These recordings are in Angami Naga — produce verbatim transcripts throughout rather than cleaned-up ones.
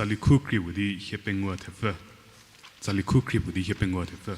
Tsali khu krie puo di hie pengou thepfü. Tsali khu krie puo di hie pengou thepfü.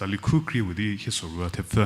Tsali khu krie puo di hie sorou thepfü.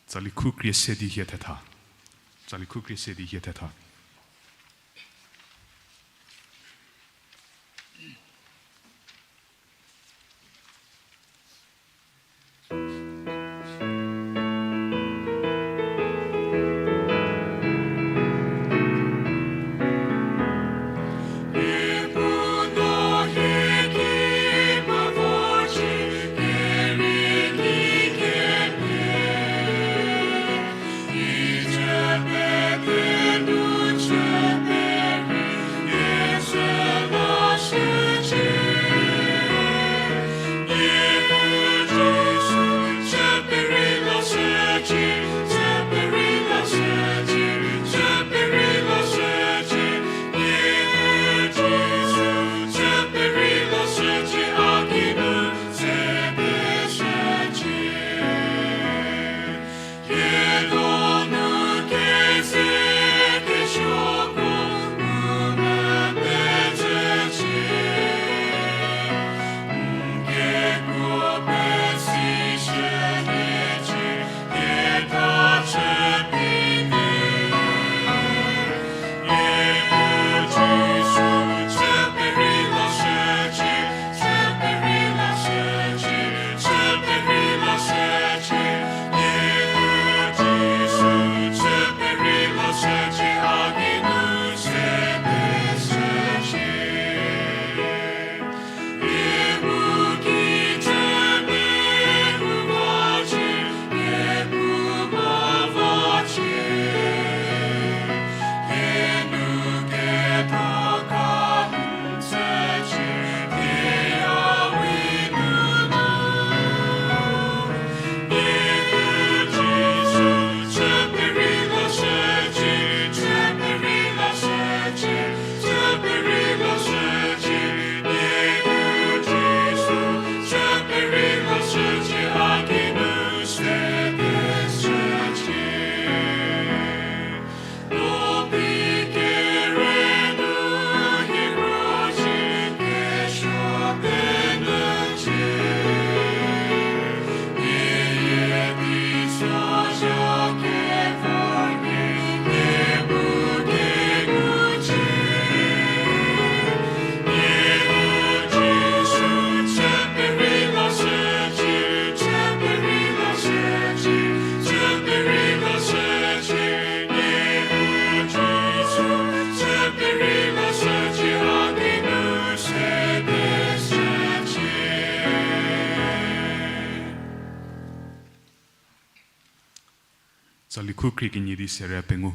Tsali khu krie se di hie thetha. Tsali khu krie se di hie thetha. Tsali khu krie kenie di sere pengou.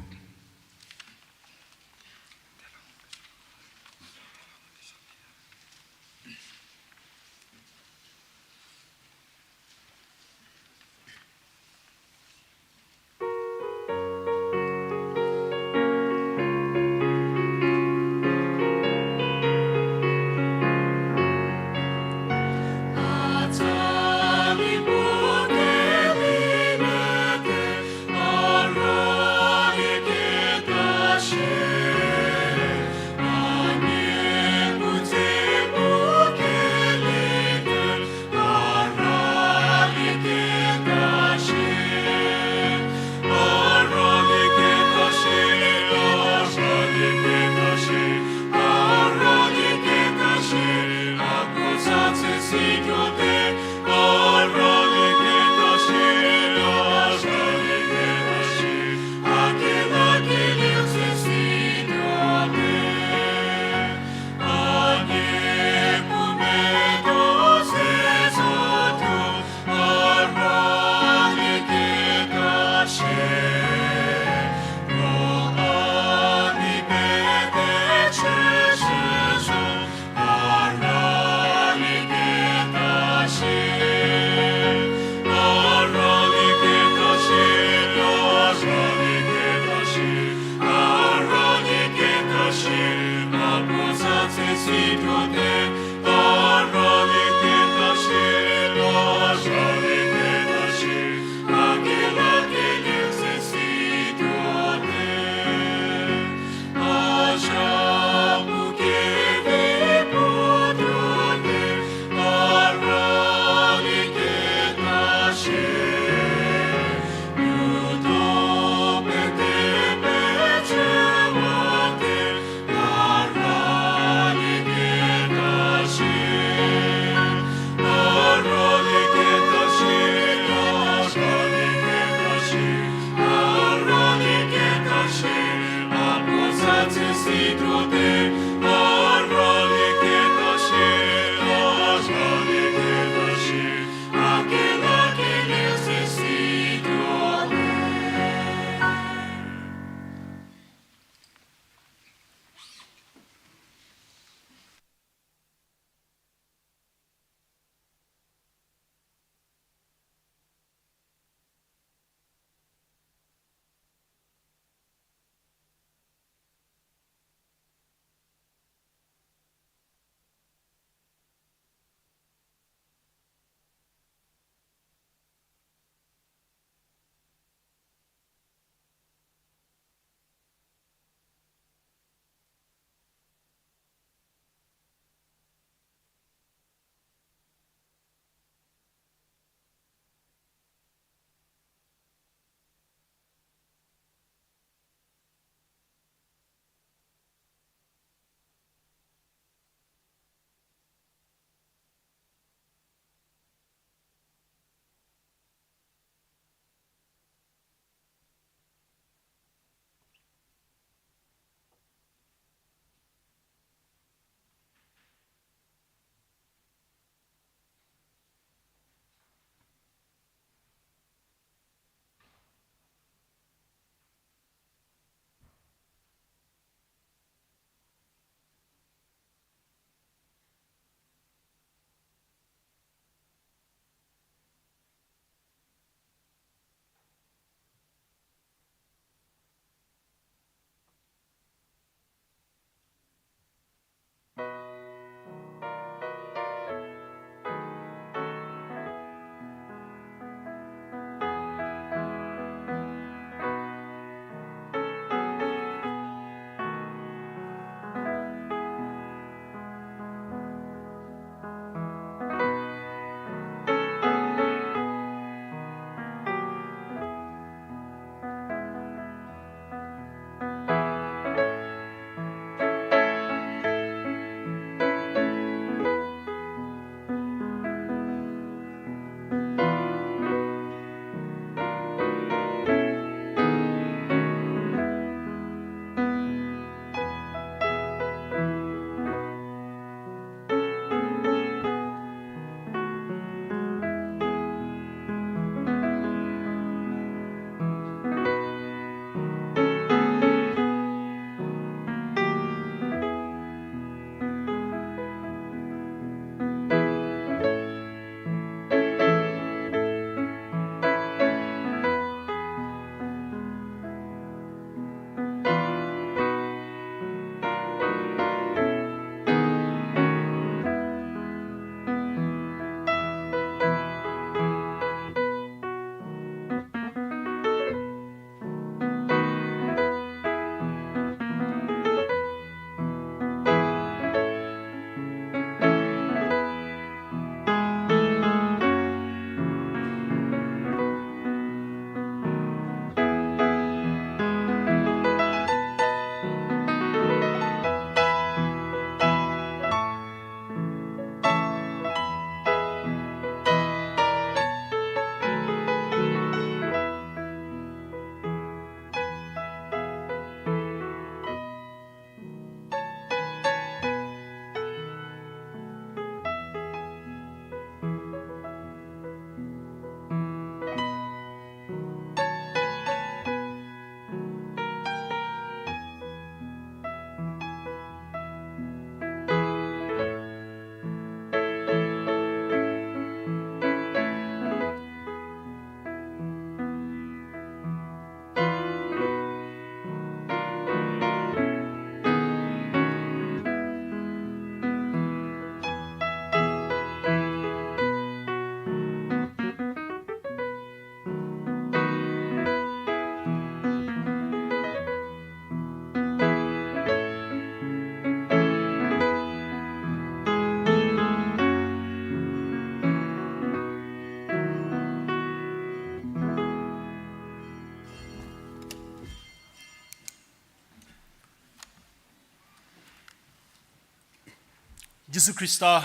Jisu Khrista,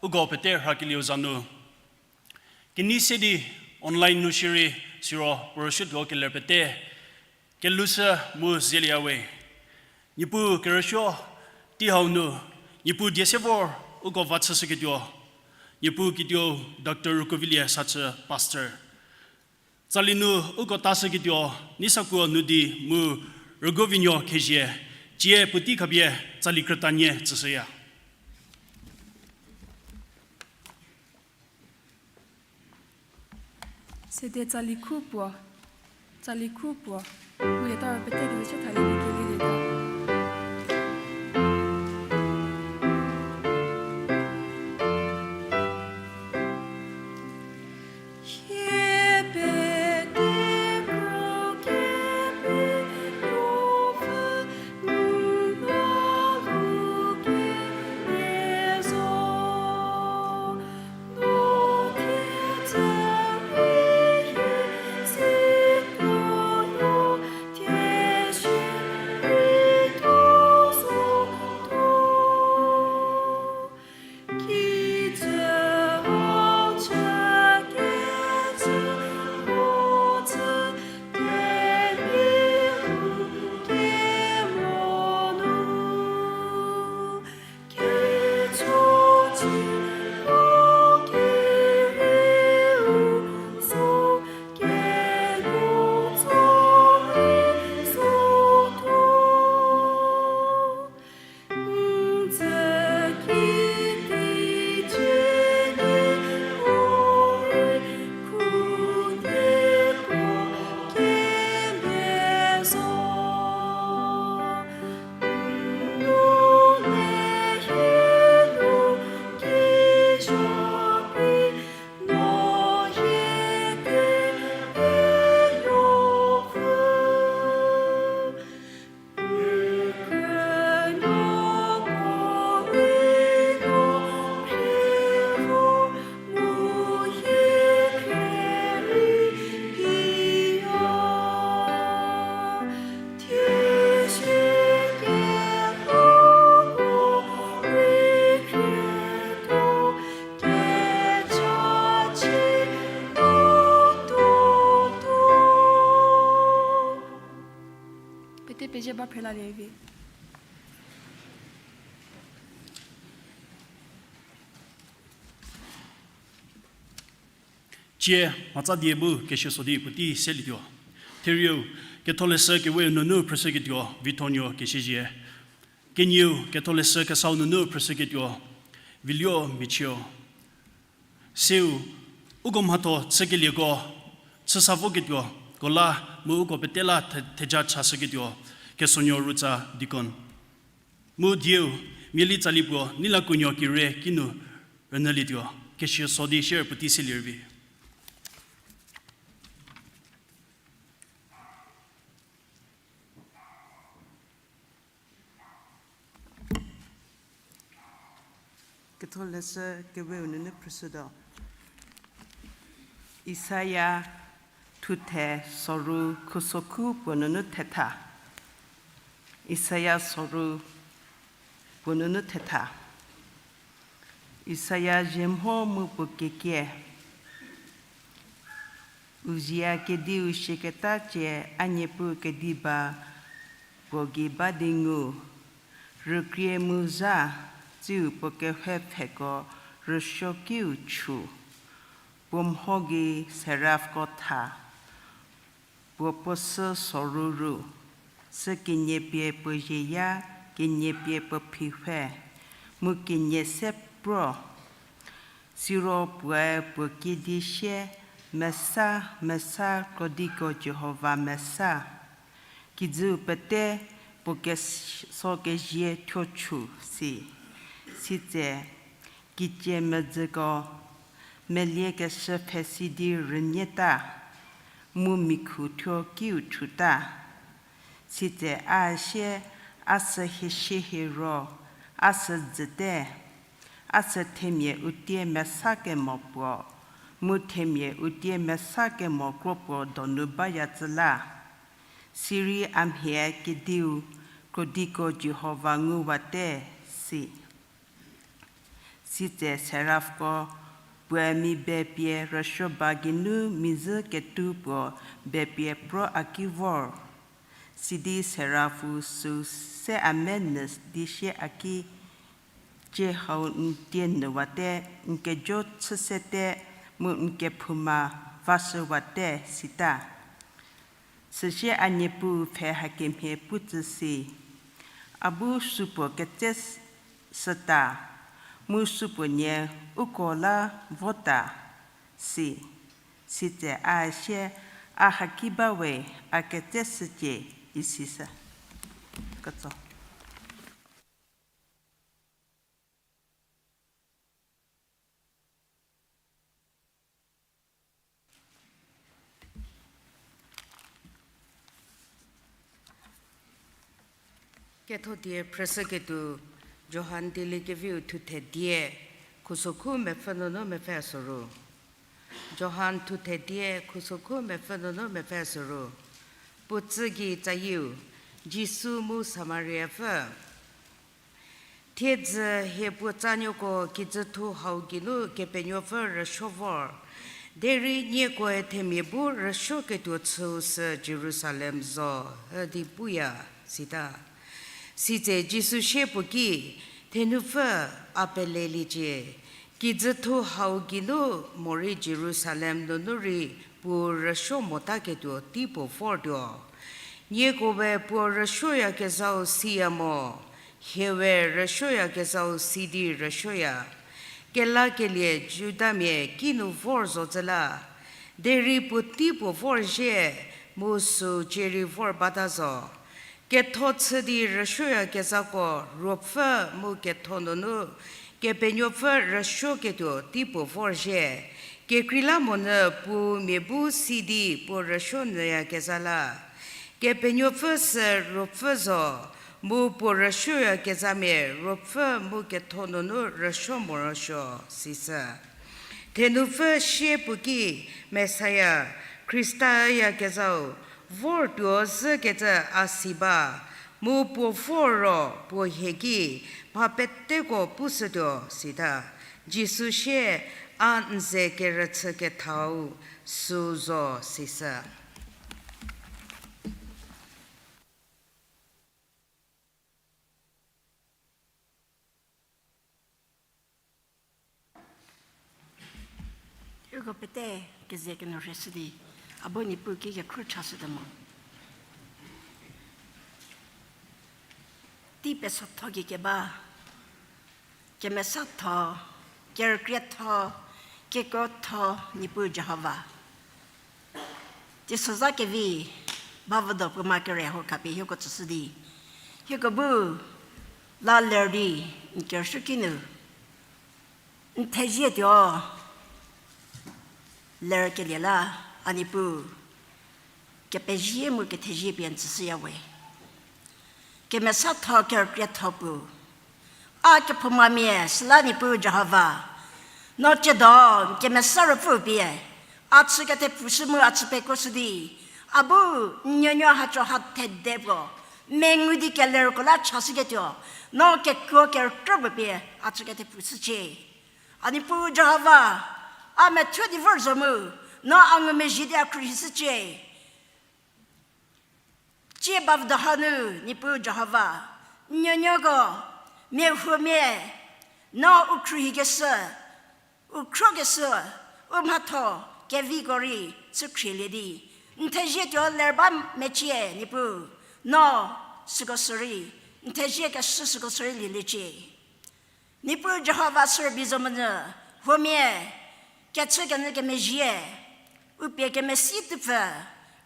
uko pete rhakelieu za nu, kenei se di online nu shierei siro puo rüsuotuo keler pete, kelhoushü mu zelieyawe. Niepuu kerüsuo tei hau nu, Niepuu die se vor uko va chüshüketuo, Niepuu kituo Doctor Rükovilie Sachü Pastor. Tsali nu uko tashüketuo, Neisakuo Nudi mu Rüguovinuo Khezhie, cie puotei khapie tsali krütanie tsüshüya. Sede tsali khu puo, tsali khu puo, pulie ta ro pete keze chü thalie di kelielieta. Tie, mhatsa die bu keshie so di puotei selietuo. Therieu, Ketholeshü Kewe-u nunu phrüshüketuo Vithonuo Kesiezie. Kenieu, Ketholeshü Kesau nunu phrüshüketuo Vilie-o Michie-o. Seu, uko mhatho chükelieko, chüsa voketuoko la, mu uko pete la the-, theja chashüketuo Kesonuo Rutsa deacon. Mu dieu, miali tsali puo, Neilakuonuo Kire kinu rünyülietuo, keshie so di share puotei selie rüvi. Ketholeshü Kewe-u nunu phrüshütuo. Isaia thuthe soru khusokhu puo nunu thetha. Isaia soru puo nunu thetha. Isaia ziemho mu puo kekie. Uzia kediu shieketa cie a Niepuu kediba puo gei ba di ngu, rükrie mu zha, tsiu puo kehou pfheko rüsuokiu chu, puo mho gei seraphko tha, puo puo sü soru ru, sü kenie pie puo zieya, kenie pie puo phihue, mu kenie se pro. Siro puoe puo kiedi sie, Mesa, mesa, krodiko Jihova mesa. Kijüu pete puo keso kezie thuo chu si. Sitse, kicie medzüko, meliekeshü pfhesi di rünyeta, mu mikhu thuo kiu thuta. Sitse a sie, a sü hiesie hiero, a sü dzüte, a sü themia utie mesa kemo puo, mu themia utie mesa kemo kro puo donu baya tsü la. Sirei a mhie kediu, krodiko Jihova nguwate, si. Sitse seraphko puoe mi be pie rüsuo ba geinu mizhü ketu puo be pie pro a ki vor. Sidi seraphu süu se a menyü di sie a ki, Cie hau n tie nyüwate, n kejo chü sete, mu n kephouma vashüwate, sita. Süsie a Niepuu pfhe hakemhie pu tsü si, a bu supuo ketse s-, süta, mu supuo nie uko la vota, si. Sitse a sie, a haki ba we, a ketse shücie, isi sü. Ketso. Ketho die phrüshüketuo Johan dieliekeviu thuthe die, khusokhu mepfü nunu mepfü soru. Johan thuthe die, khusokhu mepfü nunu mepfü soru. Puo tsü gei tsayieu, Jisu mu Samariapfü. Thiedzü hie puo tsanuoko kijüthu hau geinu Kepenuopfü rüsuo vor. Derei niekoe themia bu rüsuoketuo chüu sü Jerusalem zo, üdi puya, sita. Sitse Jisu sie puo ki, Thenupfü, a peleliecie, kijüthu hau geinu morei Jerusalem nunu rei puo rüsuo motaketuo tei puo vortuo. Niekoe puo rüsuoyakezhau siya mo, hie we rüsuoyakezhau si di rüsuoya. Kelakelie Judamia kinu vor zo zhü la, derei puo tei puo vorzhie, mu süu cie rei vor bata zo. Ketho chü di rüsuoyakezhako ruopfü mu ketho nunu, Kepenuopfü rüsuoketuo tei puo vorzhie. Kekreilamonyü puo mia bu si di puo rüsuo nyüyakezha la. Kepenuopfü sü ruopfü zo, mu puo rüsuoyakezhamia ruopfü mu ketho nunu rüsuo morosuo, sisü. Thenupfü sie puo ki, Messiah, Khrista yakezhau, vortuo zhükecü a si ba, mu puo vor ro puo hie ki mha peteko pushütuo, sita. Jisu sie, a n ze kerüchü kethau süu zo, sisü. Ko pete keze kenu rheshü di, a bu Niepuu ki kekhruohi chashütuo mo. Tei pesotho gei keba, kemesatho, kerükrietho, kekuotho, Niepuu Jihova. Teisozha kevi, bavodo puo ma kere ho khapie hieko tsüshü di, hieko bu la ler di, n kerüsuoki nu n thezietuo lerkelie la, a Niepuu, kepezie mu kethezie pie n tsüshüya we. Kemesatho kerükrietho puo, a kephoumamia süla Niepuu Jihova, no tsiedo n Kemesa Ruopfü pie a chü kethepfushü mu a chü pekuoshü di, a bu n nuonuo haco ha thede puo mengu di kelerko la chashüketuo, no kekuo kerükrü puo pie a chü kethepfushücie. A Niepuu Jihova, a methuo di vor zo mu, no a ngumezhie di a khruohishücie. Tsie bavü doha nu, Niepuu Jihova, n nuonuoko, mia huomia, no u khruohikeshü, u khrokeshü, u mhatho keviko rei chü khrielie di, n thezietuo ler ba mecie, Niepuu, no süko sürei, n thezie keshü süko sürei lieliecie. Niepuu Jihova, sürübei zo monyü, huomia, kechükenyü kemezhie, u pie kemesi tupfü,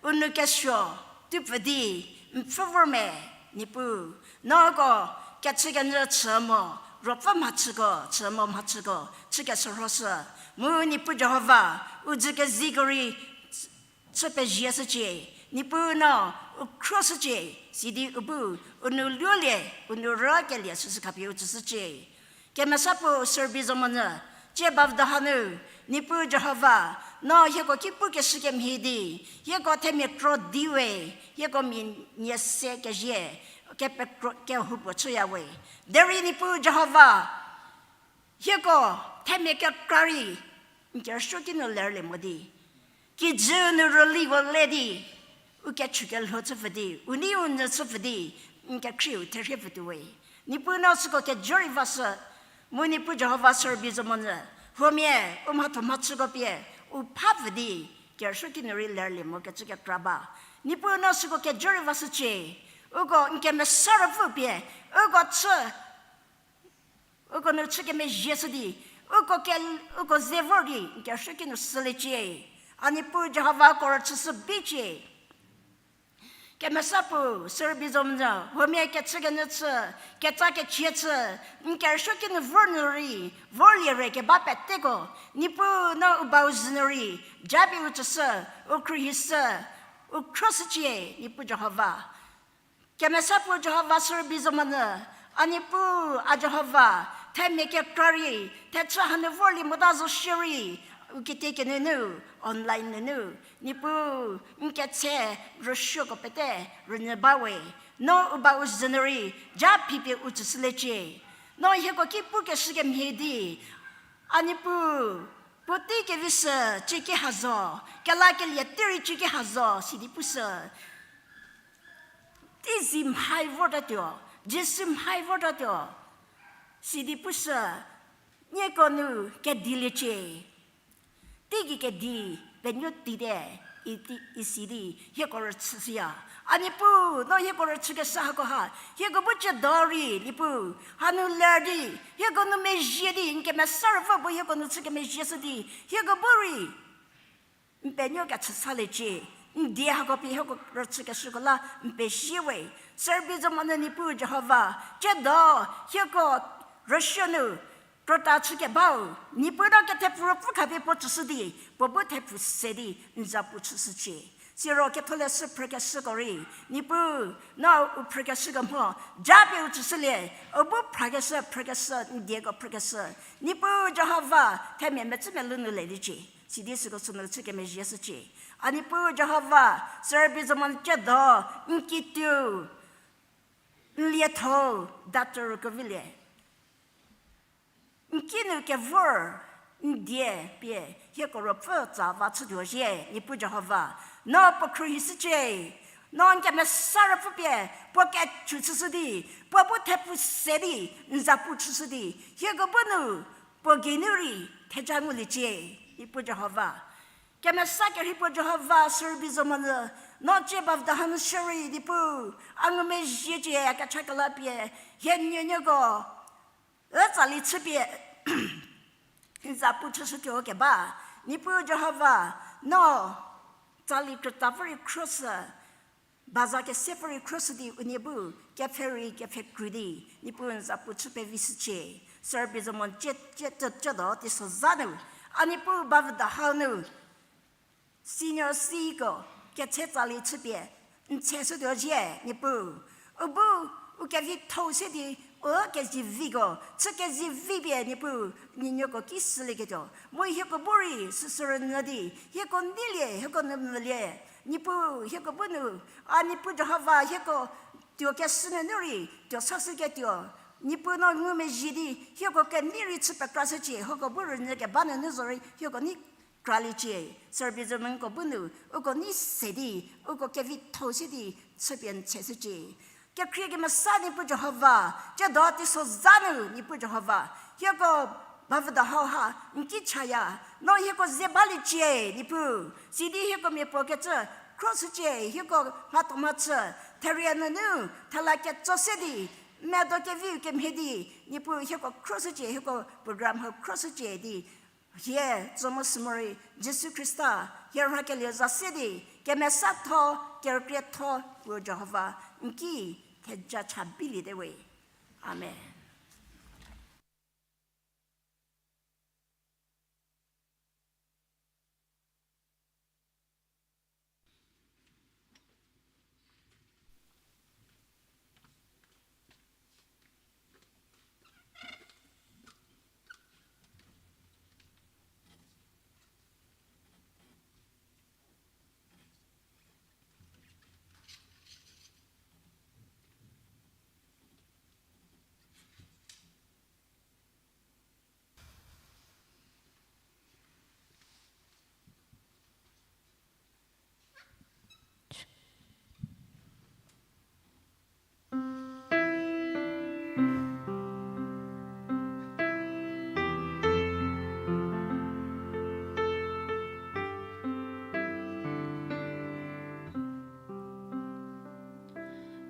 u nou kesuo tupfü di, n pfhü vor me, Niepuu, no uko kechükenyü chü mo, ruopfü mhachüko, chü mo mhachüko chükeshürhoshü, mu Niepuu Jihova, u dzü keziko rei chü pezieshücie, Niepuu no u khroshücie, sidi u bu u nou luolie, u nou rükelie süsü khapie u tsüshücie. Kemesa puo, sürübei zo monyü, tsie bavü doha nu, Niepuu Jihova, no hieko ki pukeshü kemhie di, hieko themia kro di we, hieko mia nie se kezie, kepekro kehoupuo chüya we. Derei Niepuu Jihova, hieko themia kekra rei n kerüsuoki nu lerlie mo di, kijü nu rüliko le di, u kechukelho chüpfü di, u nei u nyü chüpfü di, n kekhrieu therhie pfütuo we. Niepuu no süko kejo rei vashü, mu Niepuu Jihova, sürübei zo monyü, huomia, u mhatho mhachüko pie, u phapfü di, kerüsuoki nu rei lerlie mo kecü kekra ba. Niepuu no süko kejo rei vashücie, uko n Kemesa Ruopfü pie, uko chü uko nu chü kemezhieshü di, uko ke, uko ze vor di n kerüsuoki nu süliecie. A Niepuu Jihova, uko rüchüshü bicie. Kemesa puo, sürübei zo monyü, huomia kechükenyü chü, ketsa kechie chü, n kerüsuoki nu vor nu rei, vorlie re keba peteko, Niepuu no u bau zhü nu rei, japie u tsüshü, u khruohishü, u khroshücie, Niepuu Jihova. Kemesa puo Jihova, sürübei zo monyü, a Niepuu, a Jihova, themia kekra rei, thechü hanu vorlie mota zo shierei, u kitiekinu nu, online nunu, Niepuu, n ketse rüsuoko pete rünyü ba we, no u bau zhü nu rei, ja phipie u tsüshüliecie. No hieko ki pukeshü kemhie di, a Niepuu, puotei kevi sü cieki ha zo, kelakelie tei rei cieki ha zo, sidi pushü. Tei zi mhai vortatuo, Jisu mhai vortatuo, sidi pushü, nieko nu kediliecie. Teigei kedi penuo tite, isi di hieko rüchüshüya. A Niepuu, no hieko rüchükeshü hakoha, hieko bu tsiedo rei, Niepuu, hanu ler di, hieko nu mezhie di, n Kemesa Ruopfü bu hieko nu chü kemezhieshü di, hieko bu rei n penuo kechü saliecie, n die hako pie hieko rüchükeshüko la n pezie we. Sürübei zo monyü Niepuu Jihova, tsiedo hieko rüsuo nu krüta chükebau, Niepuu no kethepfu ruopfü khapie puo tsüshü di, puo bu thepfu se di n zapu chüshücie. Siro ketholeshü phrükeshüko rei, Niepuu, no u phrükeshükemho, japie u tsüshülie, u bu phrakeshü, phrükeshü, n dieko phrükeshü, Niepuu Jihova, themia metsü melou nu leliecie, sidi süko sünu chü kemezhieshücie. A Niepuu Jihova, sürübei zo monyü tsiedo, n kituo, n lietho, doctor kevilie, n kinu kevor, n die pie, hieko ruopfü tsa va chütuo zhie, Niepuu Jihova, no puo khruohishücie, no n Kemesa Ruopfü pie, puo kechu chüshü di, puo bu thepfu se di, n zapu chüshü di, hieko bu nu, puo geinu rei, theja nguliecie. Niepuu Jihova. Kemesa kerhei puo Jihova, sürübei zo monyü, no cie bavüda hanu shürei Niepuu, a ngumezhiecie, a kecha kelapie, hie nuonuoko, ü tsali chüpie, n za pu chüshütuo keba, Niepuu Jihova, no tsali krüta vorei khroshü, baza kese vorei khroshü di unie bu, kepfhe rei kepfhe krü di, Niepuu n za pu chü pevishücie, sürübei zo mo cie, cie, cie, cie do teisozha nu, a Niepuu bavüda hau nu, senior siko, ketse tsali chüpie, n tsheshütuo zhie, Niepuu. U bu, u kevitho-u se di, u keziviko, chü kezivipie, Niepuu, nuonuoko ki sülieketuo. Mu hieko bu rei, süsü rünyü di, hieko neilie, hieko nu mülie. Niepuu, hieko bu nu, a Niepuu Jihova, hieko tuo keshü nunu rei, tuo sashüketuo. Niepuu no ngumezhie di, hieko kenei rei chü pekrashücie, hieko bu rünyü keba nunu zorei, hieko nei kraliecie, sürübei zo monyüko bu nu, uko nei se di, uko kevitho-u se di, chüpie n tsheshücie. Kekhrie kemesa Niepuu Jihova, cie do teisozha nu Niepuu Jihova, hieko bavüda hau ha, n ki chaya, no hieko ze baliecie, Niepuu, sidi hieko miapuo kecü, khroshücie, hieko mhatho mhachü, therie nunu, thela ketso se di, medo keviu kemhie di, Niepuu hieko khroshücie, hieko program hau khroshücie di, hie tso mo sü morei, Jisu Khrista, hie rhakelie za se di, kemesatho, kerükrietho, puo Jihova, n ki, theja cha biliete we. Amen.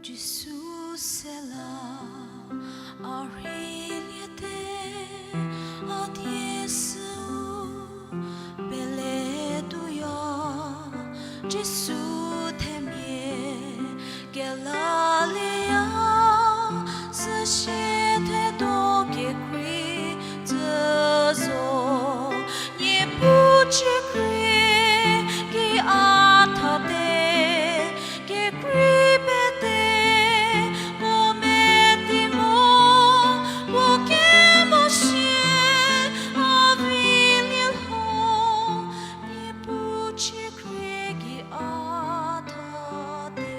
Jisu sela a rheiliete, a die süu peletuoya, Jisu themia kelalieya, süsie thedo kekrei tsü zo, Niepuu chükrie ki a thate, kekrei pete, puo meti mo, puo kemosie, a vilie lho, Niepuu chükrie ki a thate.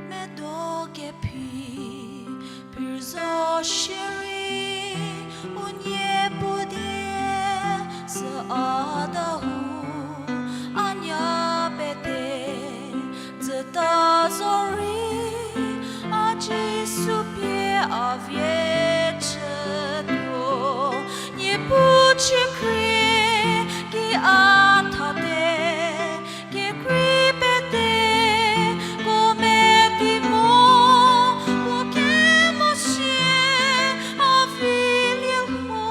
Medo kephi, purzo shierei, unie puo die, sü a da hu, a nya pete, tsüta zorei, a Jisu pie a vie chütuo, Niepuu chükrie ki a thate, kekrei pete, puo meti mo, puo kemosie, a vilie lho,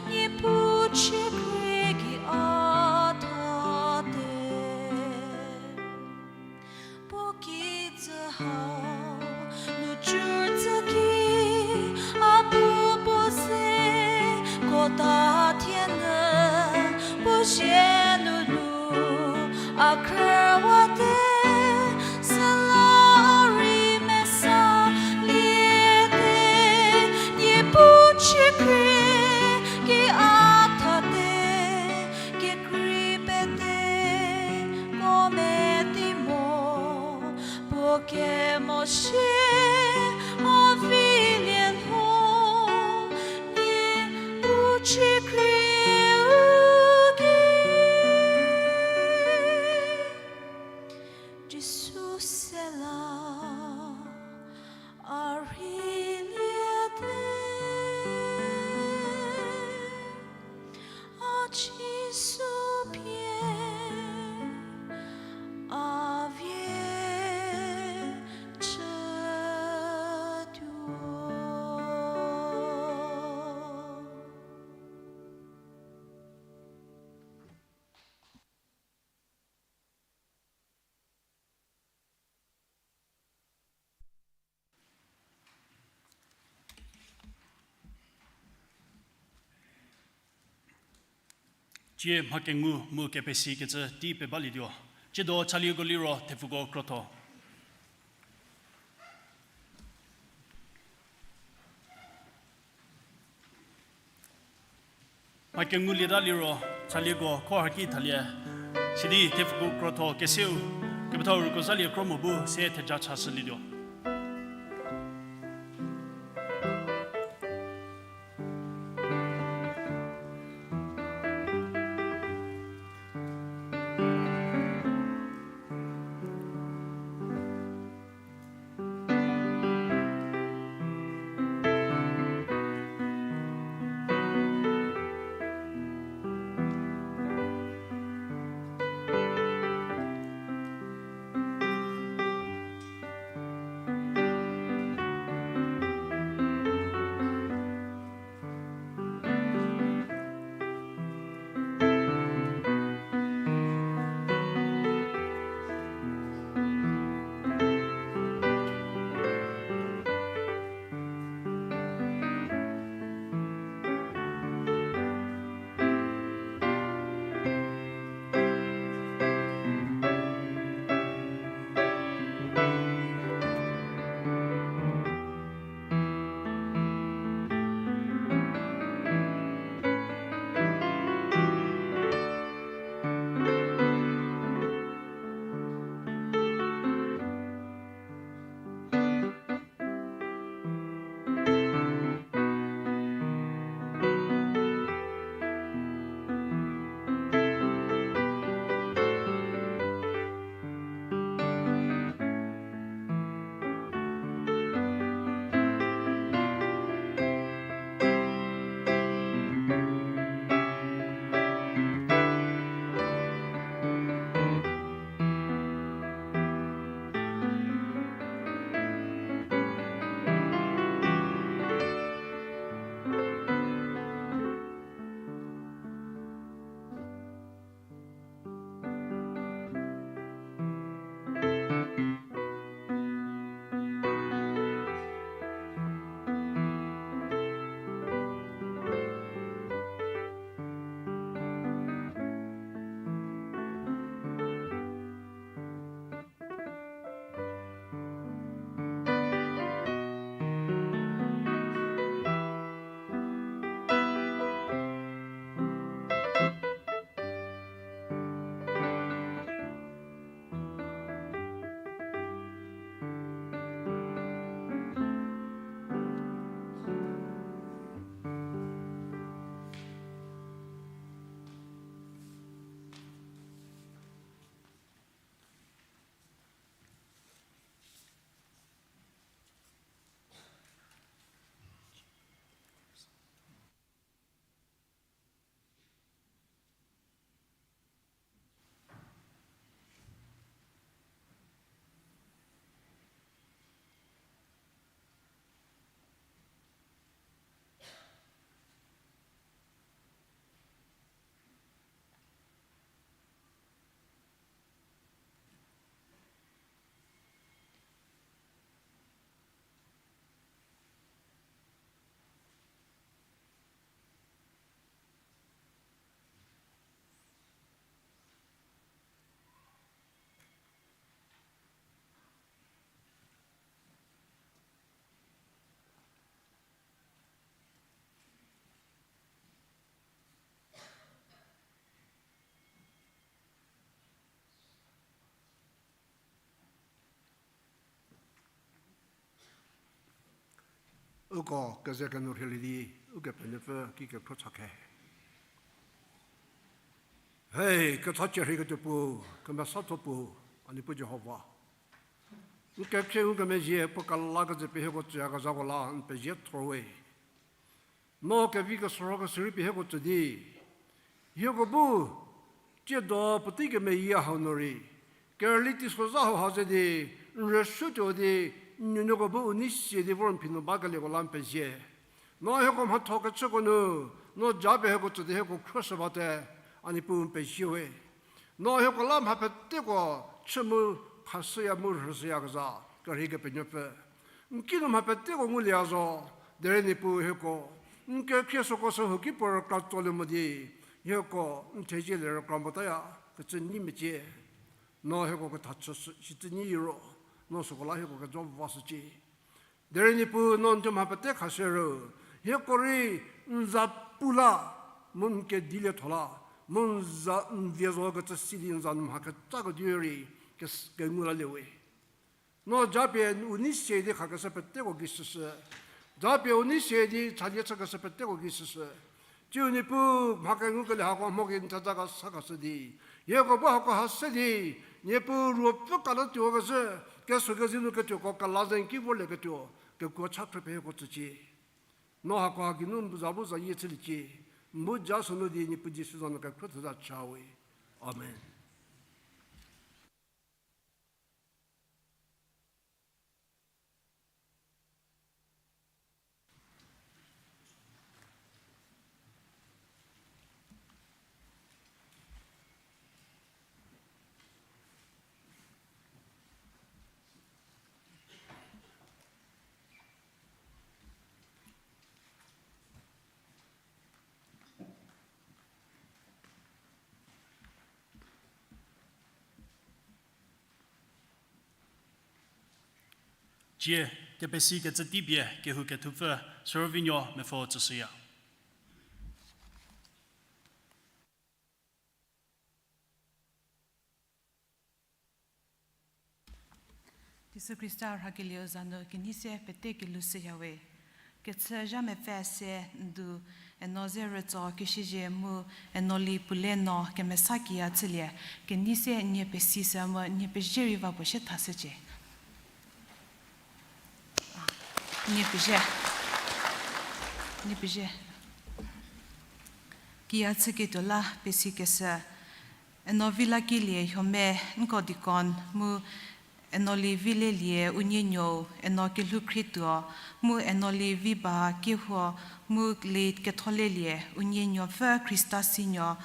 Niepuu chükrie ki a thate. Puo kijü hau nu cü tsü ki, a pu puo ze kota thie nyü, puo zie nunu a khrüwate, süla rei mesa liete, Niepuu chükrie ki a thate, kekrei pete, puo meti mo, puo kemosie, a vilie lho, Niepuu chükrie u gei. Jisu Sela, a rheiliete, a Jisu pie, a vie chütuo. Cie mha kengu mu kepesikecü tei pebalietuo. Tsiedo chalieko liro thepfuko krotho. Mha kengulieta liro, chalieko kho haki thalie, sidi thepfuko krotho keseu, kepethau ruko zalie kro mo bu se theja chashülietuo. Uko keze kenuo rhielie di, Ukepenuopfü ki kekhro cha khe. Hei, ketha cie rheiketuo Puo, kemesatho Puo, a Niepuu Jihova. N kekhrie ngukemezhie puo kelakecü pie hieko tsüyakezhako la n pezie thor we. No kevi kesorokeshü rei pie hieko tsü di, hieko bu tsiedo puotei kemeyie hau nu rei, kerüli teisozha hau ha ze di, n rüsuotuo di, n nuonuoko bu u nei sie di vor n phi nu bakelieko la n pezie. No hieko mhatho kechüko nu, no japie hieko tsü di hieko khruoshü bate, a Niepuu n pezie we. No hieko la mha peteko chü mu khashüya mu rhüshüyakezha kerhei Kepenuopfü, n kinu mha peteko ngulieya zo, derei Niepuu hieko n kekhrie süko sü huoki puo rükra tsolie mo di, hieko n thezielie rükra motaya kecü nyi mecie. No hieko ketha chü shicü nyi ro, no süko la hieko kejo vashücie. Derei Niepuu no n thuo mha pete khashü ro, hieko rei n za pu la, mu n kedilietho la, mu n za n vie zo kecü si di n za nu mha keca kediu rei kes- kengu lalie we. No japie u nei sie di khakeshü peteko gei shüshü. Japie u nei sie di chalie chükeshü peteko gei shüshü. Tsiu Niepuu mha kengukelie hako mho gei n theja kesa keshü di, hieko bu hako ha se di, Niepuu ruopfü kala tuo kezhü, kesuo kezei nu ketuoko kela ze n ki vorlieketuo, kekuo cha khrüpie hieko tsücie. No hako ha geinu n bu za bu zayie chüliecie. N bu ja sünu di Niepuu Jisu za nu kekhruo theja cha we. Amen. Tsie, kepesikecü teipie kehou kethupfü Sürüvinuo Mepfo tsüshüya. Jisu Khrista rhakelieu za nu kenei se pete kelhou shüya we. Kechü zha mepfü se ndu eno ze rütso keshüzhie mu eno li pule no kemesa kiya chülie, kenei se nie pesishü mu nie pezie rei va puo sie thashücie. Nie pezie. Nie pezie. Kiya chüketuo la pesikeshü. Eno vi la kilie Home nko deacon mu eno li vi lelie unie nuou, eno kelhou khrietuo, mu eno li vi ba kehou, mu late ketholelie unie nuopfü Khrista sinuo,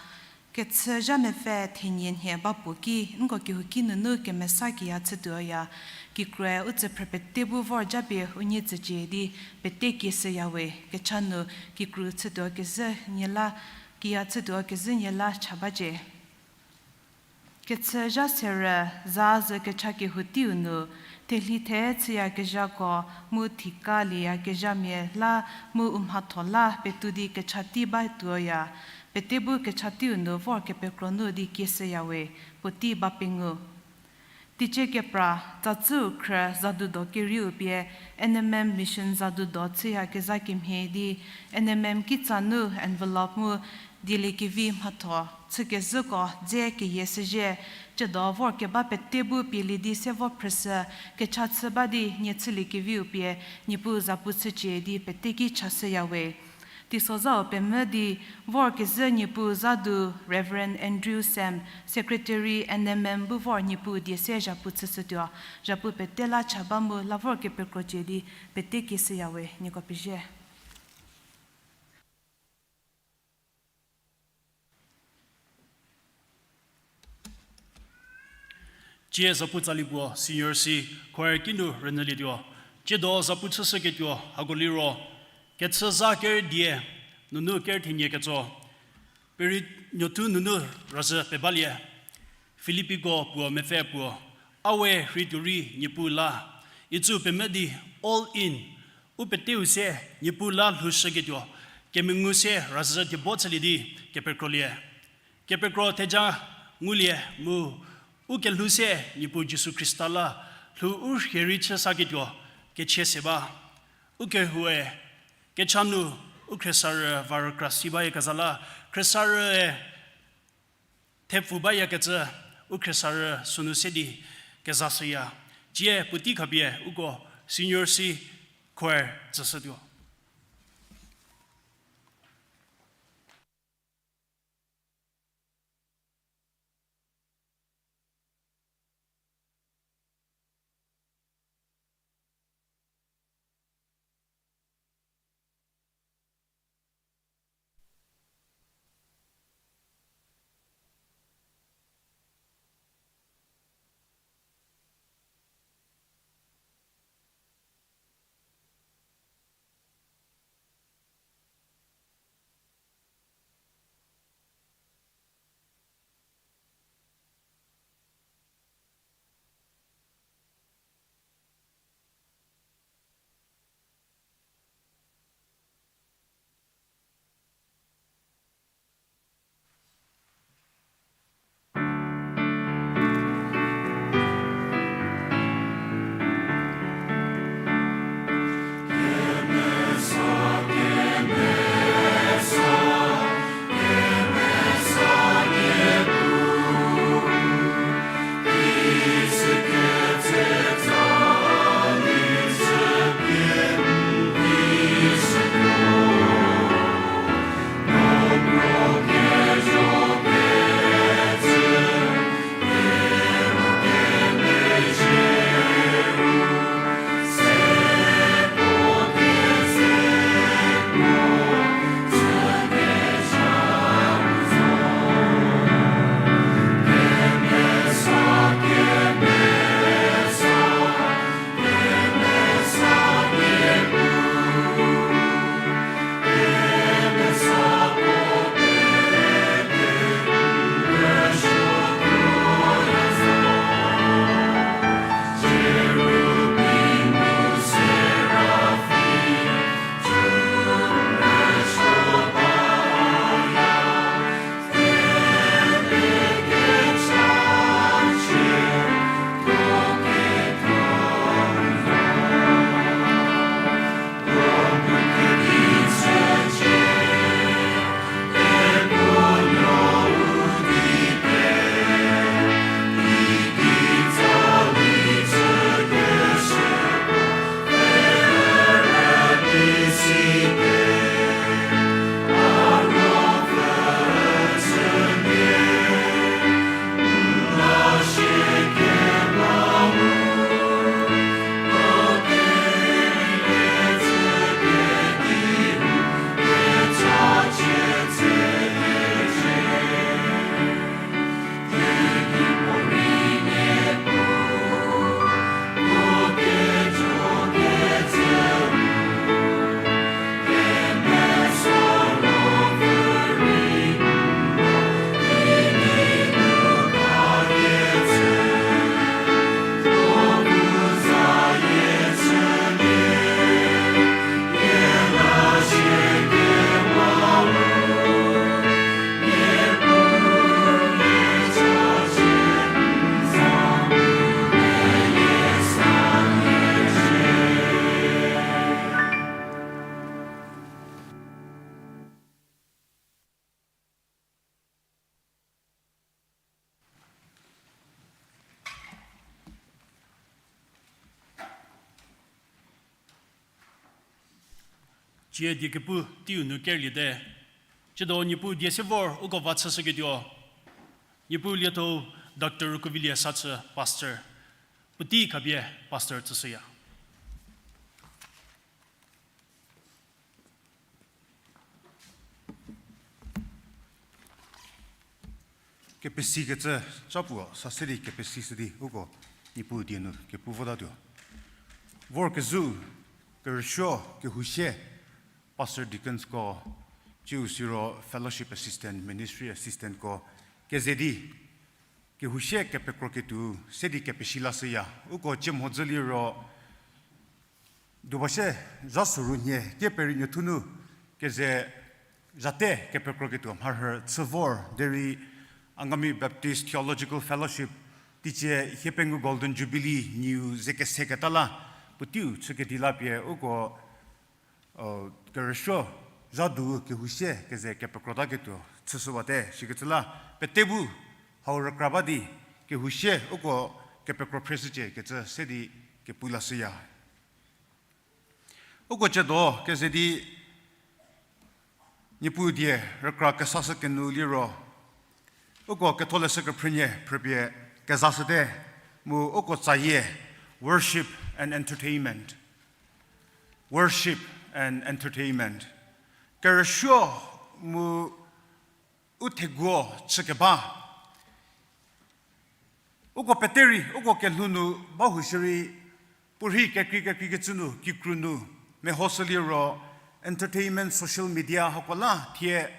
kechü zha mepfü thenie nhie ba puo ki nko kehouki nunu kemesa kiya chütuoya, kikru u tsüphrü pete bu vor japie unie tsücie di pete kieshüya we, kecha nu kikru chütuo kezhü nie la, kiya chütuo kezhü nie la cha bacie. Kechü zha serü za zü kecha kehou teiu nu, thelhi the chüyakezhako mu thika lieyakezhamia la mu u mhatho la petou di kecha tei ba tuoya, pete bu kecha teiu nu vor kepekro nu di kieshüya we, puotei ba pengou. Teicie kepra, Tsatsüu khrü zadudo kerieu pie N M M Mission zadudo chüyakezha kemhie di N M M kitsa nu envelope mu dieliekevi mhatho chükezhüko dze keyie shüzhie, tsiedo vor keba pete bu pielie di se vo phrüshü, kecha chü ba di nie chüliekeviu pie Niepuu zapu chücie di pete ki chashüya we. Teisozhau pemvü di vor kezhü Niepuu zadu Reverend Andrew Sam, Secretary N M M bu vor Niepuu die se zhapu chüshütuo, zhapu pete la cha ba mu la vor kepekrocie di pete kieshüya we, nieko pezie. Tsie zapu tsali puo senior si choir kinu rünyülietuo. Tsiedo zapu chüshüketuo hako liro, kechüzha ker die nunu ker thenie ketso, peri nuothu nunu razhü pebalie. Filipiko puo mepfü puo, a we rheituo rei Niepuu la, itsü pemvü di all in, u peteu se Niepuu la lhoushüketuo, kemengu se razhü diebo chülie di kepekrolie. Kepekro theja ngulie mu u kelhou se Niepuu Jisu Khrista la lhou u rhie rei chü saketuo kechie se ba. Ukehoue kecha nu u khriesarü va rükra si bayakezha la, khriesarüe thepfu bayakecü u khriesarü sünu se di kezashüya. Tsie puotei khapie uko senior C choir tsüshütuo. Cie die kepu teiu nu kerlie te. Tsiedo Niepuu die se vor uko va chüshüketuo. Niepuu lietho Doctor Rukuvilie Sachü, Pastor. Puotei khapie Pastor tsüshüya. Kepesikecü ca puo sa se di kepesishü di uko Niepuu die nu kepu votatuo. Vorkezhü, kerüsuo, kehousie, Pastor Deaconsko, ciu siro Fellowship Assistant, Ministry Assistantko, keze di kehousie kepekroketuo se di kepesi lashüya. Uko cie mhodzü liro duba sie zha soru nhie tie peri nuothu nu keze zhate kepekroketuo mharhü chü vor derei Angami Baptist Theological Fellowship teicie hiepengou Golden Jubilee niu ze keseketa la puoteiu chükedi la pie uko kerüsuo zha du kehousie keze kepekrota ketuo chüshüwate. Sikecü la pete bu hau rükra ba di kehousie uko kepekro phreshücie kecü se di kepu lashüya. Uko ciedo keze di Niepuu die rükra kesashü kenu liro, uko Ketholeshü Kephrünie phrüpie kezashüte, mu uko tsayie, worship and entertainment. Worship and entertainment. Kerüsuo mu u theguo chükeba. Uko peterei, uko kelhou nu bahou shierei, puorhi kekrei kekreikecü nu, kikru nu, mehoshü liro, entertainment, social media hako la thie,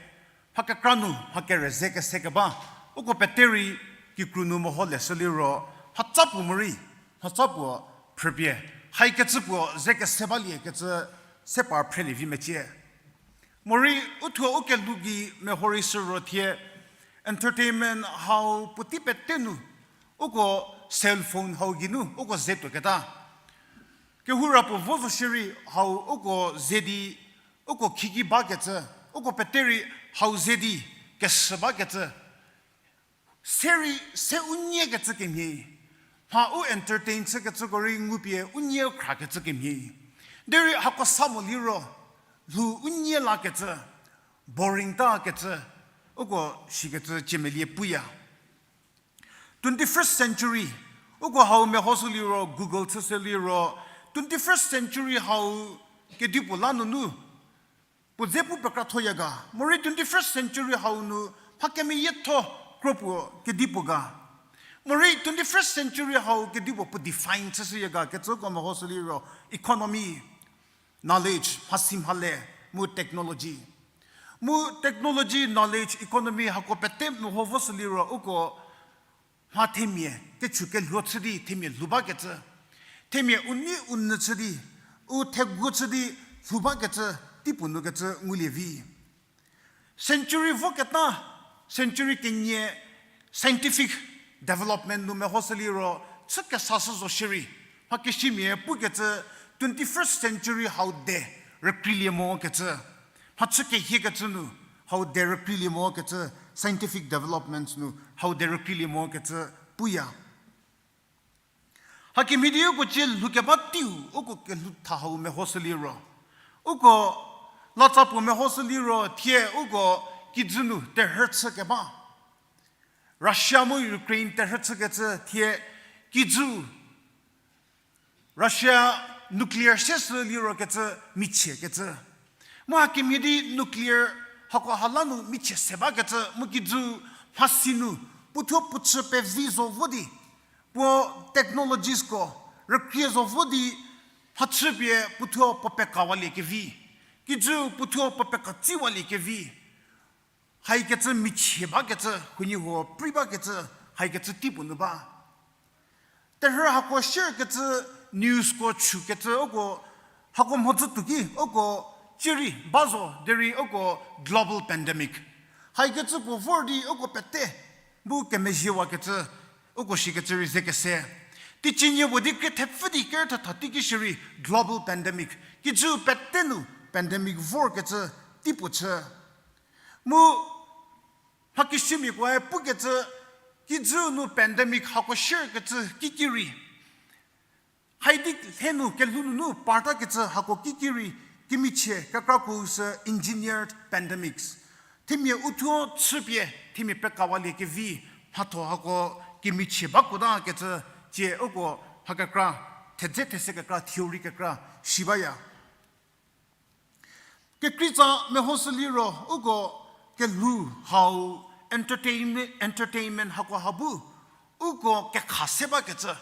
mha kekra nu mha kerü ze kese keba, uko peterei kikru nu meho leshü liro, mhatsa puo morei, mhatsa puo phrüpie, haikecü puo ze kese balie kecü se par phrelie vi mecie. Morei uthuo u kelhou gei meho rei shü ro thie, entertainment hau puotei pete nu, uko cell phone hau geinu uko ze tuoketa. Kehoura puo vo zo shierei hau uko ze di, uko khiki bakecü, uko peterei hau ze di, kesü bakecü. Serei se u nie kecü kemhie. Mha u entertain chükecüko rei ngupie u nie u khra kecü kemhie. Derei hako sa mo liro, lhou u nie lakecü, boring ta kecü, uko shikecü ciemelie puya. Twenty-first century, uko hau mehoshü liro, Google chüshü liro, twenty-first century hau kedipuo la nunu, puo dze pu pekrathoya ga. Morei twenty-first century hau nu mha kemeyietho kro puo kedipuo ga. Morei twenty-first century hau kedipuo puo define chüshüya ga kecüko mehoshü liro economy, knowledge, mhasi mhale, mu technology. Mu technology, knowledge, economy hako pete meho voshü liro uko mha themia kechu kelhuo chü di themia lhou bakecü. Themia u nei u nyü chü di, u theguo chü di lhou bakecü, teipuo nu kecü ngulie vi. Century voketa, century kenie scientific development nu mehoshü liro, chü kesashü zo shierei, mha kesimia pukecü twenty-first century hau de rükreilie mo kecü. Mha chü kehiekecü nu hau de rükreilie mo kecü, scientific developments nu hau de rükreilie mo kecü puya. Hakemhie di uko cie lhoukeba teiu, uko kelhou tha hau mehoshü liro, uko latsa puo mehoshü liro thie uko kijü nu terhü chükeba. Russia mu Ukraine terhü chükecü thie kijü Russia nuclear se sü liro kecü michie kecü. Mu hakemhie di nuclear hako ha la nu michie se bakecü mu kijü mhasi nu puothuo puo chü pevi zo vo di, puo technologiesko rükrie zo vo di, mhachüpie puothuo puo pekawalie kevi, kijü puothuo puo pekatsi walie kevi. Haikecü michie bakecü, huoniehuo prei bakecü, haikecü teipuo nu ba. Terhü hako share kecü, newsko chükecü, uko hako mhodzü tuo ki, uko cierei ba zo derei uko global pandemic. Haikecü puo vor di uko pete bu kemezhiewakecü, uko shikecü rei ze kese. Teicie nie puo di krie thepfü di kerü thetha teiki shierei global pandemic. Kijü pete nu pandemic vorkecü teipuo chü. Mu mha keshümiakoe pukecü, kijü nu pandemic hako share kecü kiki rei, haidi lhe nu kelhou nunu partakecü hako kiki rei, kemichie kekra kuo sü engineered pandemics. Themia uthuo chüpie themia pekawalie kevi, mhatho hako kemichie ba kuota kecü, tsie uko ha kekra, thedze these kekra, theory kekra shi baya. Kekreitsa mehoshü liro, uko kelhou hau entertainme-, entertainment hako ha bu, uko kekha se bakecü,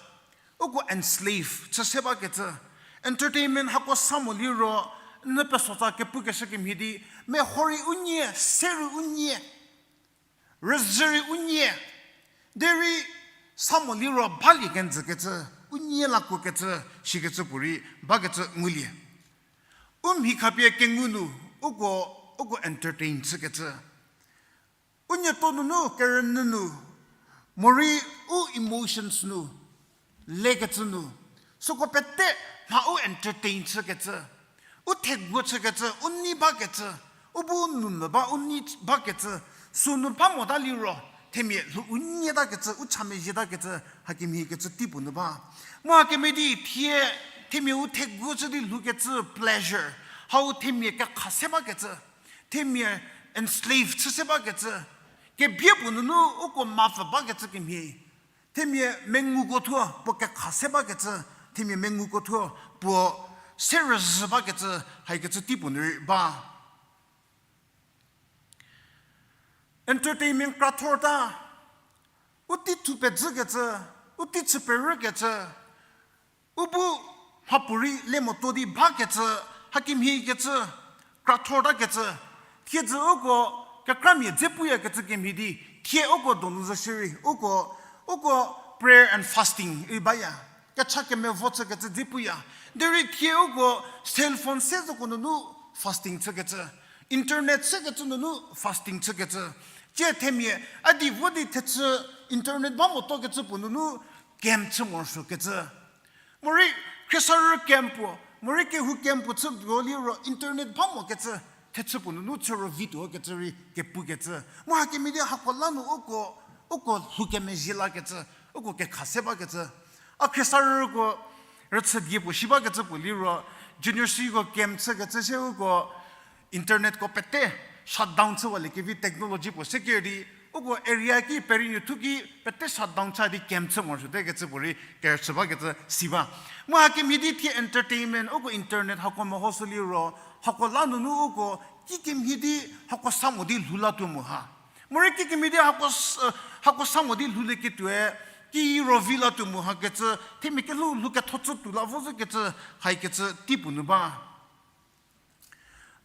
uko enslave chü se bakecü, entertainment hako sa mo liro, n pesotsa kepukeshü kemhie di, meho rei u nie, se rei u nie, rüzhü rei u nie, derei sa mo liro balie kenjükecü, u nie lakuokecü, shikecü puorei bakecü ngulie. U mhi khapie kengu nu, uko, uko entertain chükecü. U nieto nunu, kerünyü nu, morei u emotions nu, lekecü nu, süko pete mha u entertain chükecü, u theguo chükecü, u nei bakecü, u bu nu mvü ba u nei bakecü, sünu ba mota liro, themia lhou u nyitakecü, u cha mezhietakecü, hakemhie kecü tei puo nu ba. Mu hakemhie di thie, themia u theguo chü di lhoukecü pleasure, hau themia kekha se bakecü, themia enslave chü se bakecü, kebie puo nunu uko mapfü bakecü kemhie, themia menguko thuo puo kekha se bakecü, themia menguko thuo puo se rüzhü bakecü, haikecü tei puo nu rei ba. Entertainment krathorta, u tei thu pezhükecü, u tei chü perükecü, u bu mhapuorei le moto di bakecü, hakemhie kecü, krathortakecü, thiedzü uko kekramia dze puyakecü kemhie di, thie uko donu zo shierei, uko, uko prayer and fasting rei baya. Kecha kemevo chükecü dze puya. Derei thie uko cell phone se zoko nunu fasting chükecü. Internet sekecü nunu fasting chükecü. Tsie themia, a di vo di thechü internet ba motokecü puo nunu camp chü morosuokecü. Morei khriesarü camp puo, morei kehou camp puo chütuo liro internet ba mokecü, thechü puo nunu chü ro vituokecü rei kepukecü. Mu hakemhie di hako la nu uko, uko lhoukemezhie lakecü, uko kekha se bakecü. A khriesarüko rüchü die puo shi bakecü puo liro, junior C ko camp chükecü sie uko internetko pete shutdown chüwaliekevi technology puo se ker di, uko area ki, perinuo thu ki pete shutdown cha di camp chü morosuotekecü puorei kerüchü bakecü si ba. Mu hakemhie di thie entertainment, uko internet hako mehoshü liro, hako la nunu uko kikemhie di hako sa mo di lhou latuo mu ha. Morei kikemhie di hako s-, hako sa mo di lhoulieketuoe, ki ro vi latuo mu hakecü, themia kelhou lhou ketho chü tuo la vo zhükecü, haikecü tei puo nu ba.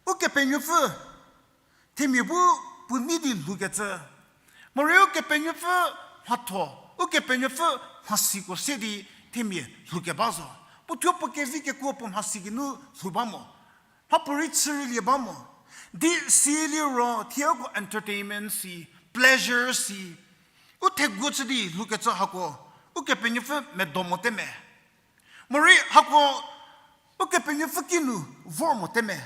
Ukepenuopfü, themia bu puo nei di lhoukecü. Morei Ukepenuopfü mhatho, Ukepenuopfü mhasiko se di themia lhoukeba zo. Puo thuo puo kevi kekuo puo mhasi geinu lhou ba mo. Mhapuorei chü rülie ba mo. Di siliro thie uko entertainment si, pleasure si, u theguo chü di lhoukecü hako, Ukepenuopfü medo mote me. Morei hako Ukepenuopfü kinu vor mote me.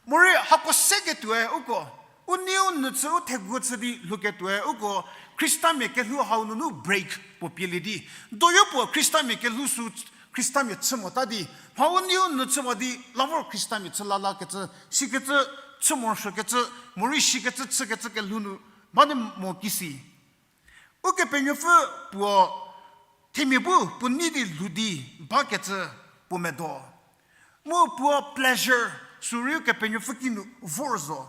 Morei hako seketuoe uko, u neiu nyü chü u theguo chü di lhouketuoe uko, Khristamia kelhou hau nunu break puo pielie di. Doyo puo Khristamia kelhou sü Khristamia chü mota di, mha u neiu nyü chüwa di la vor Khristamia chü lalakecü, sikecü, chü morosuokecü, morei sikecü chükecü kelhou nu ba di mo kisi. Ukepenuopfü puo themia bu puo nei di lhou di bakecü puo medo. Mu puo pleasure sürei Ukepenuopfü kinu vor zo.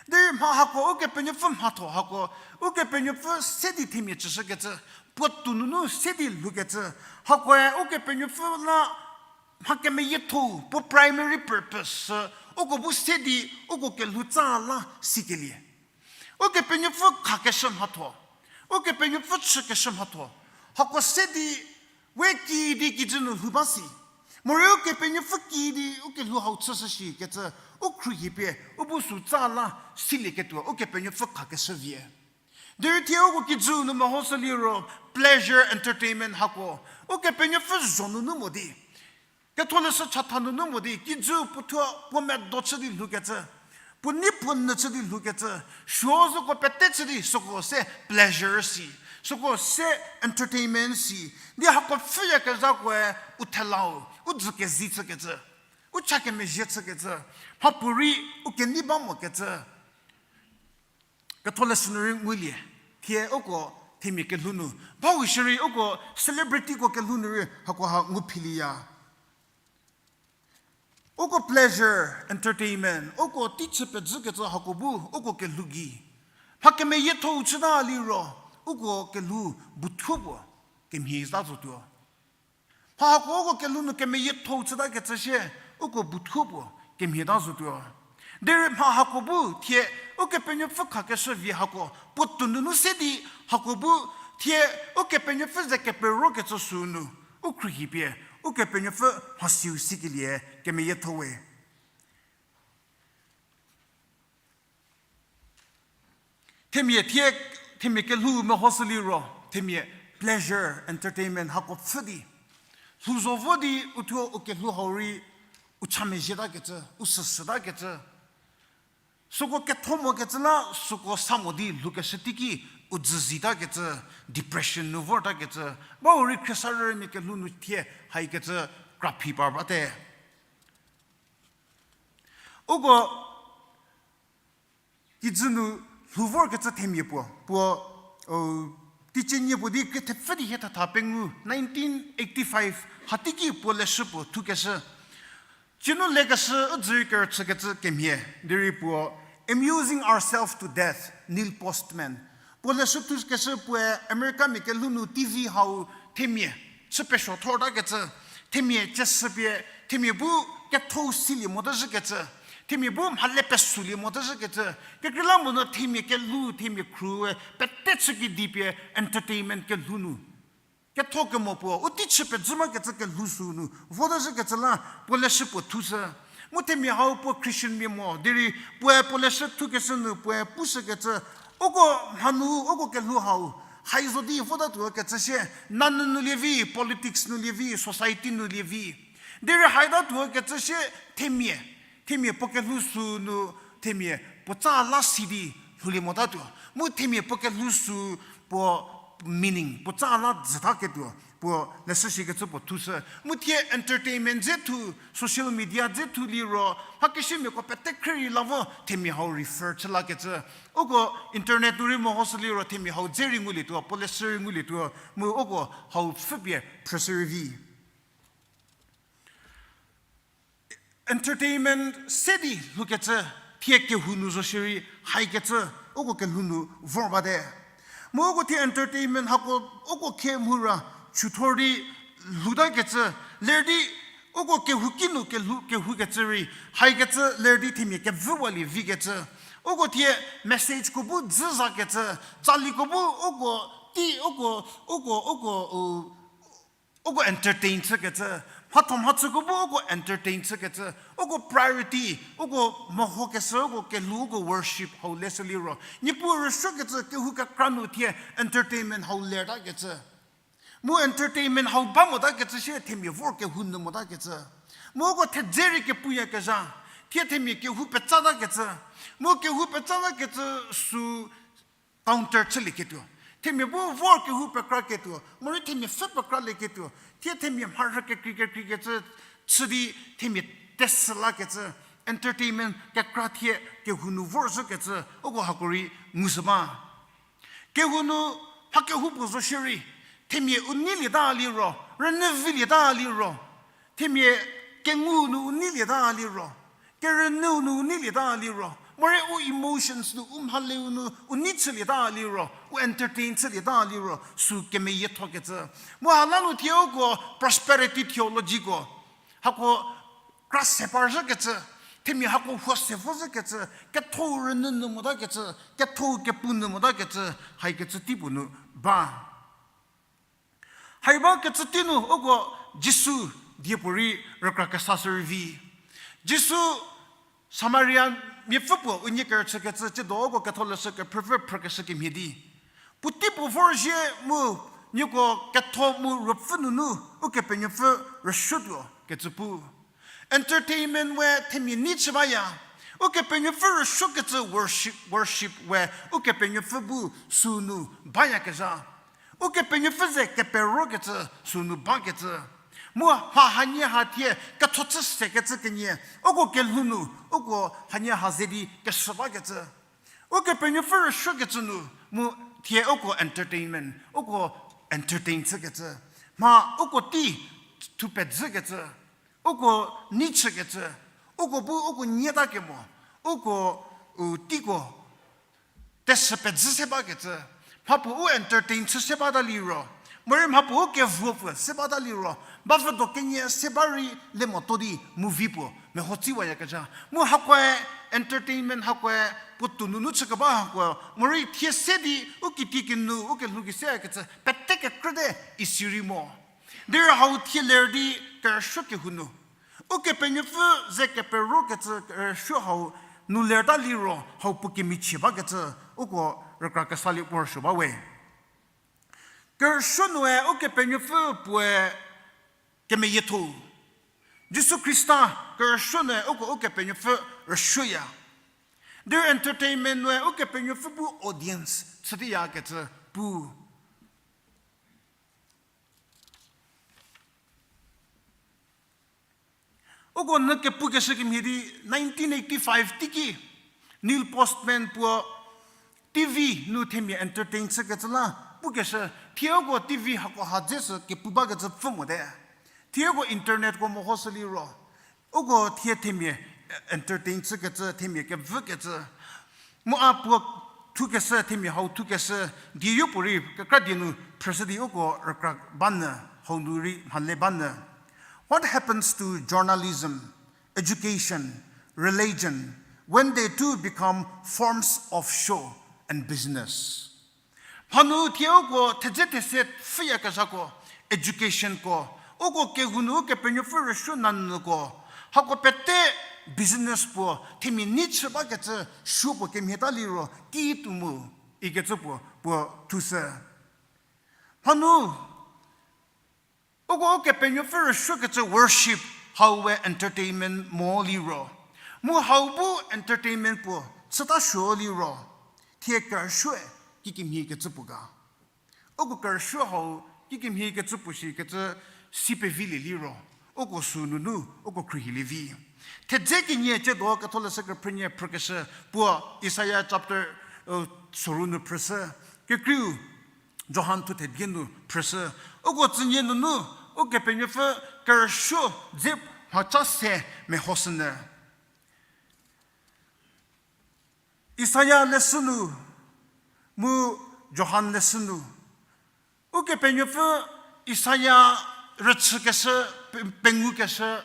Derei mha hako Ukepenuopfü mhatho hako, Ukepenuopfü se di themia chüshükecü, puo tou nunu se di lhoukecü, hakoe Ukepenuopfü la mha kemeyiethou, puo primary purpose, uko bu se di uko kelhou tsa la sikelie. Ukepenuopfü khakeshü mhatho, Ukepenuopfü chükeshü mhatho, hako se di we kiüdi kijü nu lhou ba si. Morei Ukepenuopfü kiüdi u kelhou hau chüshü shikecü, u khruohi pie u bu sü tsa la silieketuo Ukepenuopfü khakeshü vie. Derei thie uko kijü nu mehoshü liro pleasure, entertainment hako, Ukepenuopfü zho nunu mo di, Ketholeshü chatha nunu mo di, kijü puo thuo puo medo chü di lhoukecü, puo nei puo nyü chü di lhoukecü, suo zoko pete chü di süko se pleasure si, süko se entertainment si, di hako pfhüyakezhakoe u thelau, u dzü kezi chükecü, u cha kemezhie chükecü, mhapuorei u kenei ba mokecü. Ketholeshü nu rei ngulie, thie uko themia kelhou nu, bau shierei uko celebrityko kelhou nu rei hakoha ngu philieya. Uko pleasure, entertainment, uko tei chü pezhükecü hako bu uko kelhou gei, mha kemeyiethou chüta liro, uko kelhou bu thuo puo kemhie ta zotuo. Mha hako uko kelhou nu kemeyiethou chütakecü shie, uko bu thuo puo kemhie ta zotuo. Derei mha hako bu thie Ukepenuopfü khakeshü vie hako puo tou nunu se di, hako bu thie Ukepenuopfü ze keperokecü sünu, u khruohi pie Ukepenuopfü mhasiu sikelie kemeyiethou we. Themia thie, themia kelhou mehoshü liro, themia pleasure, entertainment hako pfhü di, lhou zo vo di uthuo u kelhou hau rei u cha mezhietakecü, u süsütakecü, süko ketho mokecü la süko sa mo di lhoukeshü teiki u dzüzitakecü, depression nu vortakecü, bau rei khriesarümia kelhou nu thie haikecü kraphi par bate. Uko kijü nu lhou vorkecü themia puo, puo, o, teicie nie puo di kethepfü di hie thatha pengou nineteen eighty-five hateiki puo leshü puo thukeshü. Cinu lekeshü u dzürei kerüchükecü kemhie, derei puo Amusing Ourselves to Death, Neil Postman. Puo leshü thukeshü puoe Americamia kelhou nu T V hau themia chü pesuo thortakecü, themia ceshüpie, themia bu ketho silie motazhükecü, themia bu mhale pesulie motazhükecü, kekreilamonyü themia kelhou, themia khruohi pete chü kedipie entertainment kelhou nu ketho kemo puo u tei chü pezü makecü kelhou sünu votazhükecü la puo leshü puo thushü. Mu themia hau puo Christianmia mo, derei puoe puo leshü thukeshü nu puoe pushükecü, uko mhanu, uko kelhou hau, hai zo di votatuo kecü sie, nanyü nu lievi, politics nu lievi, society nu lievi. Derei haitatuo kecü sie themia, themia puo kelhou sünu, themia puo tsa la si di lhoulie motatuo. Mu themia puo kelhou sü puo meaning, puo tsa la dzütaketuo, puo leshü shikecü puo thushü. Mu thie entertainment dze thu, social media dze thu liro, mhakeshümiako pete khrei rei la vo themia hau refer chü lakecü. Uko internet nu rei meho sü liro themia hau dze rei ngulietuo, puo leshü rei ngulietuo, mu uko hau pfhüpie phrüshü rei vi. Entertainment se di lhoukecü, thie kehou nu zo shierei haikecü, uko kelhou nu vor bate. Mu uko thie entertainment hako uko khie mhura chüthor di lhoutakecü, ler di uko kehouki nu kelhou, kehoukecü rei haikecü, ler di themia kevüwalie vikecü. Uko thie messageko bu dzü zakecü, tsaliko bu uko tei, uko, uko, uko, u, uko entertain chükecü, mhatho mhachüko bu uko entertain chükecü, uko priority, uko mehokeshü, uko kelhou, uko worship hau leshü liro, Niepuu rüsuokecü kehou kekra nu thie entertainment hau lertakecü. Mu entertainment hau ba motakecü sie themia vor kehou nyü motakecü. Mu uko thedze rei kepuyakezha, thie themia kehou petsatakecü. Mu kehou petsatakecü sü counter chülieketuo. Themia bu vor kehou pekraketuo, morei themia pfhü pekralieketuo. Thie themia mharhü kekrei kekreikecü chü di themia tesü lakecü. Entertainment kekra thie kehou nu vorzhükecü, uko hako rei ngushü ba. Kehou nu mha kehoupuo zo shierei, themia u neilieta liro, rünyü vilieta liro, themia kengu nu u neilieta liro, kerünyüu nu u neilieta liro, morei u emotions nu u mhaleu nu u nei chülieta liro, u entertain chülieta liro, sü kemeyiethokecü. Mu hala nu thie uko prosperity theologyko, hako kra se parzhükecü, themia hako huo se vozhükecü, kethou rünyü nyü motakecü, kethou kepu nyü motakecü, haikecü teipuo nu ba. Hai bakecü tei nu uko Jisu diepuorei rükra kesa shürei vi. Jisu Samaria miapfü puo unie kerüchükecü, tsiedo uko ketholeshü kephrüpfü phrükeshü kemhie di, puotei puo vorzhie mu nieko ketho mu ruopfü nunu Ukepenuopfü rüsuotuo kecü pu. Entertainment we themia nei chü baya. Ukepenuopfü rüsuokecü worship, worship we Ukepenuopfü bu sünu bayakezha. Ukepenuopfü ze keperokecü sünu bakecü. Mu ha hanie ha thie ketho chü sekecü kenie, uko kelhou nu, uko hanie ha ze di keshü bakecü. Ukepenuopfü rüsuokecü nu, mu thie uko entertainment, uko entertain chükecü. Mha uko tei thupedzükecü, uko nei chükecü, uko bu uko nyieta kemo, uko, u, teiko tesü pedzü se bakecü, mhapuo u entertain chü se bata liro, morei mhapuo u kevuo pfü se bata liro, bavüdo kenie se ba rei le moto di movie puo meho tsiwayakezha. Mu hakoe entertainment hakoe puotou nunu chükeba hako, morei thie se di u kitiekinu, u kelhou ki seyakecü, pete kekrüte isi rei mo. Derei hau thie ler di kerüsuo kehou nu, Ukepenuopfü ze keperokecü kerüsuo hau nu lerta liro hau puo kemichie bakecü, uko rükra kesalie puo rüsuo ba we. Kerüsuo nue Ukepenuopfü puoe kemeyietho. Jisu Khrista kerüsuo nue uko Ukepenuopfü rüsuoya. Derei entertainment nue Ukepenuopfü bu audience chütiyakecü pu. Uko nyü kepukeshü kemhie di nineteen eighty-five teiki Neil Postman puo T V nu themia entertain chükecü la pukeshü, thie uko T V hako ha dze sü kepu bakecü pfü mote. Thie uko internetko mehoshü liro uko thie themia entertain chükecü, themia kevükecü. Mu a puo thukeshü, themia hau thukeshü, die yopuorei kekra die nu phrüshü di uko rükra banyü, hau nu rei mhale banyü. What happens to journalism, education, religion when they too become forms of show and business? Mhanu thie uko thedze these pfhüyakezhako, educationko, uko kehou nu Ukepenuopfü rüsuo nanyüko, hako pete business puo themia nei chü bakecü suo puo kemhieta liro ki tuo mu ikecü puo puo thushü. Mhanu uko Ukepenuopfü rüsuokecü worship hau we entertainment mo liro, mu hau bu entertainment puo chüta suo liro, thie kerüsuoe kikemhie kecü puo ga? Uko kerüsuo hau kikemhie kecü puo shikecü si pevilie liro, uko sü nunu uko khruohilie vi. Thedze kenie ciedo Ketholeshü Kephrünie phrükeshü puo Isaiah chapter soru nu phrüshü, kekreiu Johan thuthe die nu phrüshü. Uko tsünie nunu Ukepenuopfü kerüsuo dze mhacha se mehoshünyü. Isaiah leshü nu, mu Johan leshü nu, Ukepenuopfü Isaiah rüchükeshü, pe- pengukeshü,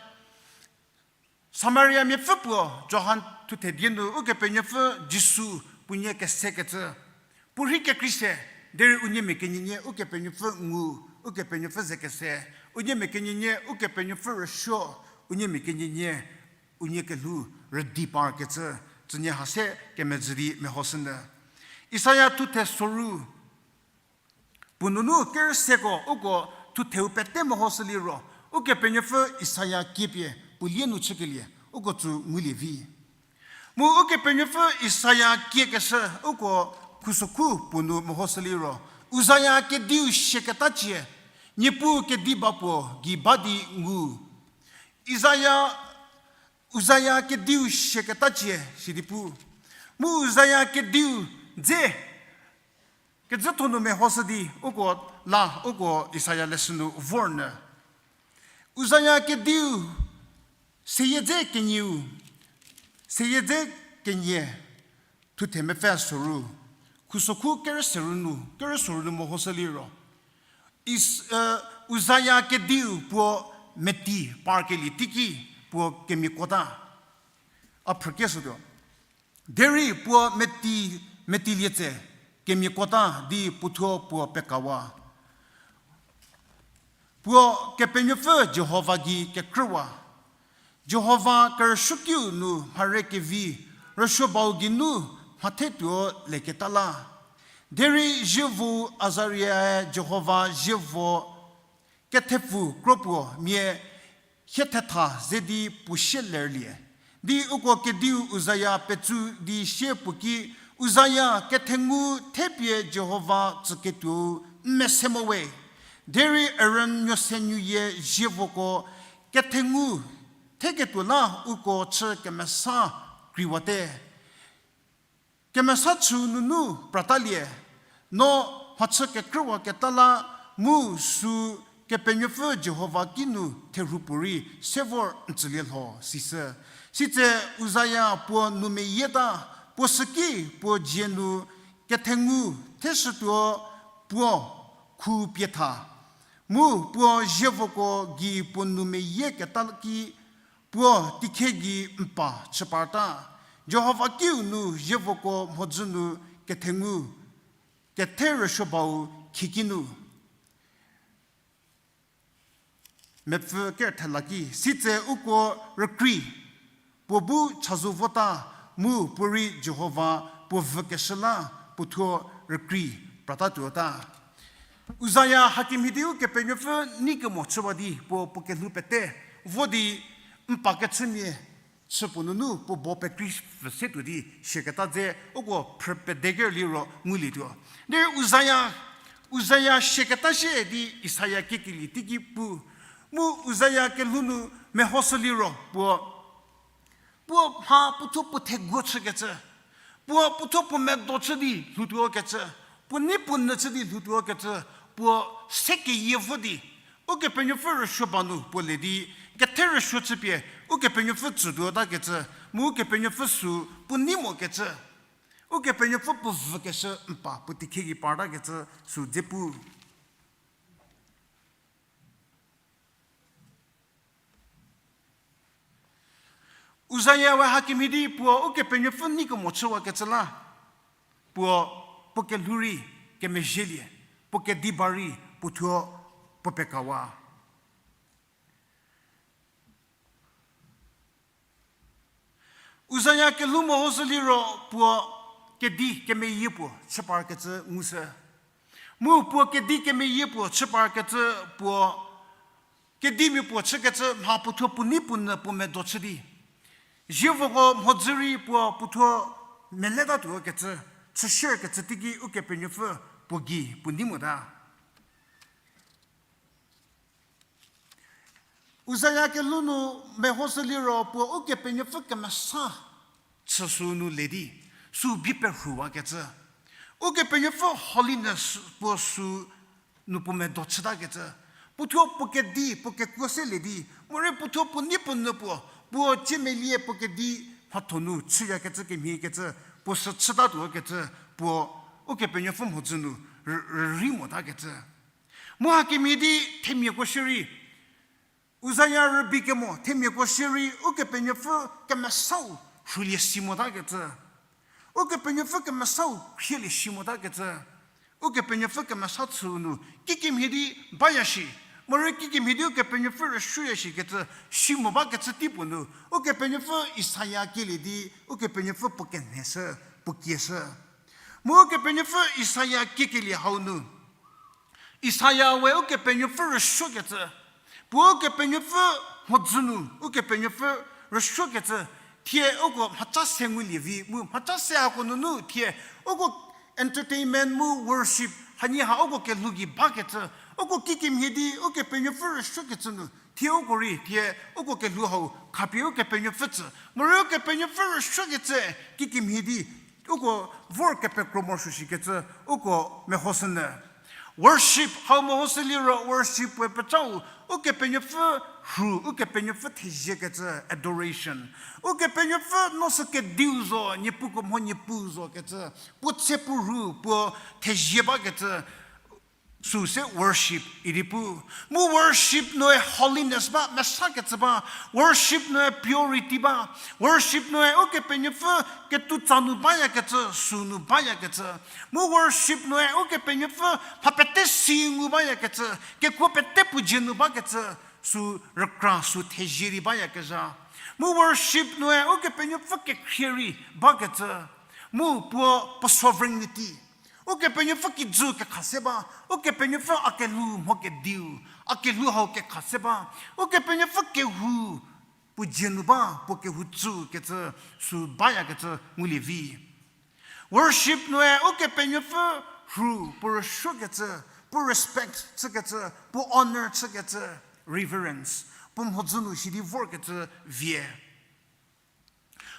Samariamiapfü puo Johan thuthe die nu Ukepenuopfü Jisu puonie kesekecü, puorhi kekrei se, derei unie mia kenienie Ukepenuopfü ngu, Ukepenuopfü ze kese, unie mia kenienie Ukepenuopfü rüsuo, unie mia kenienie unie kelhou rüdi parkecü, tsünie ha se kemezhü di mehoshünyü. Isaiah thuthe soru puo nunu kerüseko uko thutheu pete mehoshü liro, Ukepenuopfü Isaiah kiepie puo lie nu chükelie uko tsü ngulie vi. Mu Ukepenuopfü Isaiah kiekeshü uko khusokhu puo nu mehoshü liro, Uzaya kediu siaketa cie, Niepuu kedi ba puo gei ba di ngu. Isaiah, Uzaya kediu siaketa cie sidi pu. Mu Uzaya kediu dze kezütho nu mehoshü di uko la uko Isaiah leshü nu vornyü. Uzaya kediu seyie dze kenieu, seyie dze kenie, thuthe mepfü soru, khusokhu kerü soru nu, kerü soru nu mehoshü liro, Is- Uzaya kediu puo meti parkelie teiki puo kemiakota. A phrüke shütuo. Derei puo meti, metilie tse kemiakota di puothuo puo pekawa. Puo Kepenuopfü Jihova gei kekrüwa. Jihova kerüsuokiu nu mhare kevi, rüsuobau geinu mhathe tuo leketa la. Derei zievo Azariae Jihova zievo kethepfu kro puo mia hie thetha ze di puo sie lerlie. Di uko kediu Uzaya petsu di sie puo ki, Uzaya kethengu thepie Jihova tsüketuou n mese mo we. Derei Aron nuosenyuyie zievoko kethengu theketuo la uko chü kemesa kreiwate. Kemesa chüu nunu pratalie, no mhachü kekrüwaketa la mu sü Kepenuopfü Jihova kinu therhu puo rei se vor n tsülie lho, sisü. Sitse Uzaya puo nou meyieta, puo süki puo dzie nu kethengu theshütuo puo khu pie tha. Mu puo zievoko gei puo nou meyieketa ki puo tikhe gei mpa chü parta. Jihova kiu nu zievoko mhodzü nu kethengu, kethe rüsuobau khieki nu. Mepfü kerüthela ki, sitse uko rükrei puo bu chazou vota mu puorei Jihova puo vükeshü la puothuo rükrei prata tuota. Uzaya hakemhie di Ukepenuopfü nei kemo chüwa di puo puo kelhou pete vo di mpa kechümia chü puo nunu puo bo pekrei pfü se tuo di siaketa dze uko phrü pede ker liro ngulietuo. Derei Uzaya, Uzaya siaketa sie di Isaia kiekelie teiki pu. Mu Uzaya kelhou nu mehoshü liro puo, puo mha puothuo puo theguo chükecü, puo puothuo puo medo chü di lhoutuo kecü, puo nei puo nyü chü di lhoutuo kecü, puo se keyie vo di, Ukepenuopfü rüsuo ba nu puo le di, kethe rüsuo chüpie, Ukepenuopfü tsütuotakecü, mu Ukepenuopfü sü puo nei mokecü, Ukepenuopfü puo vükeshü mpa puo tikhie gei partakecü sü dze pu. Uzaya we hakemhie di puo Ukepenuopfü neikemo chüwakecü la, puo, puo kelhou rei kemezhielie, puo kedi ba rei puothuo puo pekawa. Uzaya kelhou mehoshü liro puo kedi kemeyie puo chü parkecü ngushü. Mu puo kedi kemeyie puo chü parkecü puo kedimia puo chükecü mha puothuo puo nei puo nyü puo medo chü di, zievoko mhodzü rei puo puothuo meletatuo kecü, chüshükecü teiki Ukepenuopfü puo gei puo nei mota. Uzaya kelhou nu mehoshü liro puo Ukepenuopfü kemesa chü sü nu le di, sü bi perhuwakecü. Ukepenuopfü holiness puo sü nu puo medo chütakecü. Puothuo puo kedi, puo kekuo se le di, morei puothuo puo nei puo nyü puo, puo ciemelie puo kedi mhatho nu chüyakecü kemhiekecü, puo sü chütatuokecü, puo Ukepenuopfü mhodzü nu rü-, rürei motakecü. Mu hakemhie di themiako shierei, Uzaya rübei kemo themiako shierei Ukepenuopfü kemesau rhulie si motakecü. Ukepenuopfü kemesau khrielie si motakecü. Ukepenuopfü kemesa chü nu kikemhie di baya shi, morei kikemhie di Ukepenuopfü rüsuoya shikecü si mo bakecü tei puo nu, Ukepenuopfü Isaia kielie di, Ukepenuopfü puo kenheshü, puo kieshü. Mu Ukepenuopfü Isaia kiekelie hau nu, Isaia we Ukepenuopfü rüsuokecü, puo Ukepenuopfü mhodzü nu Ukepenuopfü rüsuokecü, thie uko mhaca se ngulie vi, mu mhaca se hako nunu thie uko entertainment mu worship hanie ha uko kelhou gei bakecü, uko kikemhie di Ukepenuopfü rüsuokecü nu, thie uko rei thie uko kelhou hau khapie Ukepenuopfü tsü, morei Ukepenuopfü rüsuokecü kikemhie di uko vor kepekro morosuo shikecü uko mehoshünyü. Worship hau mehoshü liro worship we pecau Ukepenuopfü rhu, Ukepenuopfü theziekecü, adoration. Ukepenuopfü no sü kediu zo, niepuko mho niepuu zo kecü, puo tse puo rhu, puo thezie bakecü, sü se worship idi pu. Mu worship noe holiness ba, mesakecü ba, worship noe purity ba, worship noe Ukepenuopfü ketutsa nu bayakecü, sü nu bayakecü. Mu worship noe Ukepenuopfü mha pete si ngu bayakecü, kekuo pete puo dzie nu bakecü, sü rükra sü thezie di bayakezha. Mu worship noe Ukepenuopfü kekhrie rei bakecü. Mu puo, puo sovereignty. Ukepenuopfü kijü kekha se ba, Ukepenuopfü a kelhou mho kediu, a kelhou hau kekha se ba, Ukepenuopfü kehou puo dzie nu ba, puo kehou tsükecü, sü bayakecü ngulie vi. Worship noe Ukepenuopfü rhu, puo rüsuokecü, puo respect chükecü, puo honor chükecü, reverence, puo mhodzü nu sidi vorkecü vie.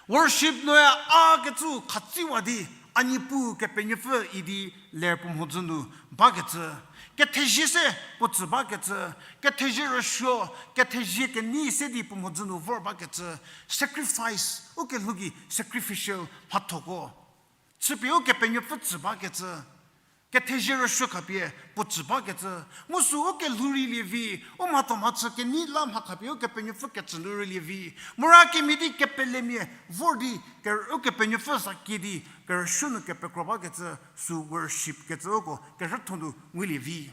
Worship noe a kecü khatsiwa di, a Niepuu Kepenuopfü idi ler puo mhodzü nu bakecü. Kethezie se puo tsü bakecü, kethezie rüsuo, kethezie kenei se di puo mhodzü nu vor bakecü, sacrifice, ukelhou gei sacrificial mhathoko. Chüpie Ukepenuopfü tsü bakecü, kethezie rüsuo khapie puo tsü bakecü, mu sü ukelhou rei lie vi, u mhatho mhachü kenei la mha khapie Ukepenuopfü ketsü nu rei lie vi, mora kemhie di kepelemia vor di, ke-, Ukepenuopfü za kie di, kerüsuo nu kepekro bakecü, sü worship kecü uko kerütho nu ngulie vi.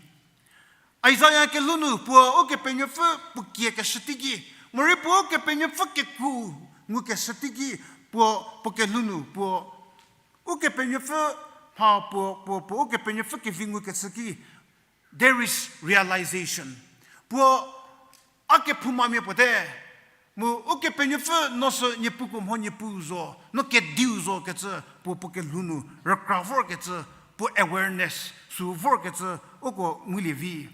Isaia kelhou nu puo Ukepenuopfü puo kiekeshü teiki, morei puo Ukepenuopfü kekuo ngukeshü teiki, puo, puo kelhou nu puo Ukepenuopfü mha puo, puo, puo Ukepenuopfü kevi ngukeshü ki, there is realization. Puo a kephoumamia puo te, Mu Ukepenuopfü no sü niepuko mho niepu zo, no kediu zo kecü, puo puo kelhou nu rükra vorkecü, puo awareness sü vorkecü, uko ngulie vi.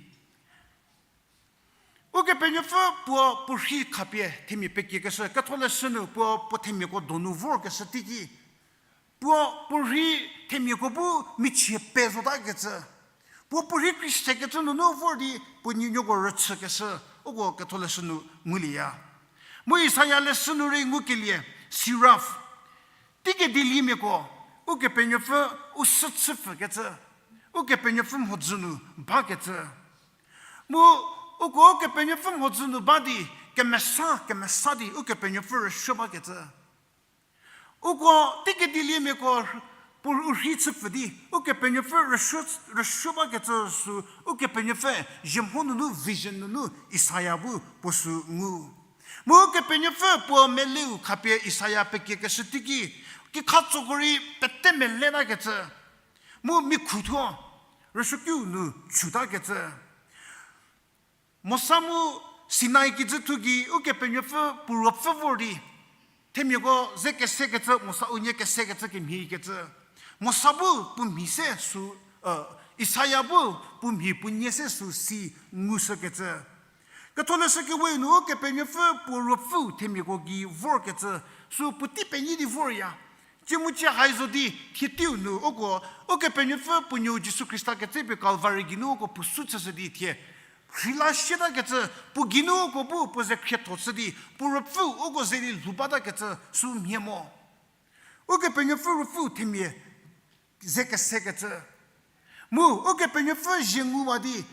Ukepenuopfü puo puo rhi khapie themia pekiekeshü, ketholeshü nu puo puo themiako donu vorkeshü teiki. Puo puo rhi themiako bu michie pe zotakecü. Puo puo rhi Khristanko kecü nunu vor di puo nuonuoko rüchükeshü, uko ketholeshü nu ngulieya. Mu Isaia leshü nu rei ngukelie, seraph. Teiki dieliemiako, Ukepenuopfü u sü chüpfükecü, Ukepenuopfü mhodzü nu bakecü. Mu uko Ukepenuopfü mhodzü nu ba di, kemesa, kemesa di Ukepenuopfü rüsuo bakecü. Uko teiki dieliemiako puo u rhi chüpfü di, Ukepenuopfü rüsuo, rüsuo bakecü sü, Ukepenuopfü zhie mho nunu vision nunu Isaia bu puo sü ngu. Mu Ukepenuopfü puo meleu khapie Isaia pekiekeshü teiki, kikhatsoko rei pete meletakecü. Mu mikhu thuo, rüsuokiu nu chutakecü. Mosa mu Sinai kijü thu gei Ukepenuopfü puo ruopfü vor di, themiako ze kesekecü, Mosa unie kesekecü kemhiekecü. Mosa bu puo mhi se sü, Isaia bu puo mhi puo nie se sü si ngushükecü. Ketholeshü kewe nu Ukepenuopfü puo ruopfüu themiako gei vorkecü, sü puotei penyi di vorya. Tsie mu tsie hai zo di thie teiu nu uko, Ukepenuopfü puo nuou Jisu Khrista ketsepie Kalvari geinu uko puo sü chüshü di thie rheila sietakecü, puo geinu uko bu puo ze khrietho chü di, puo ruopfüu uko ze di lhou batakecü sü mhie mo. Ukepenuopfü ruopfüu themia ze kesekecü. Mu Ukepenuopfü zie nguwa di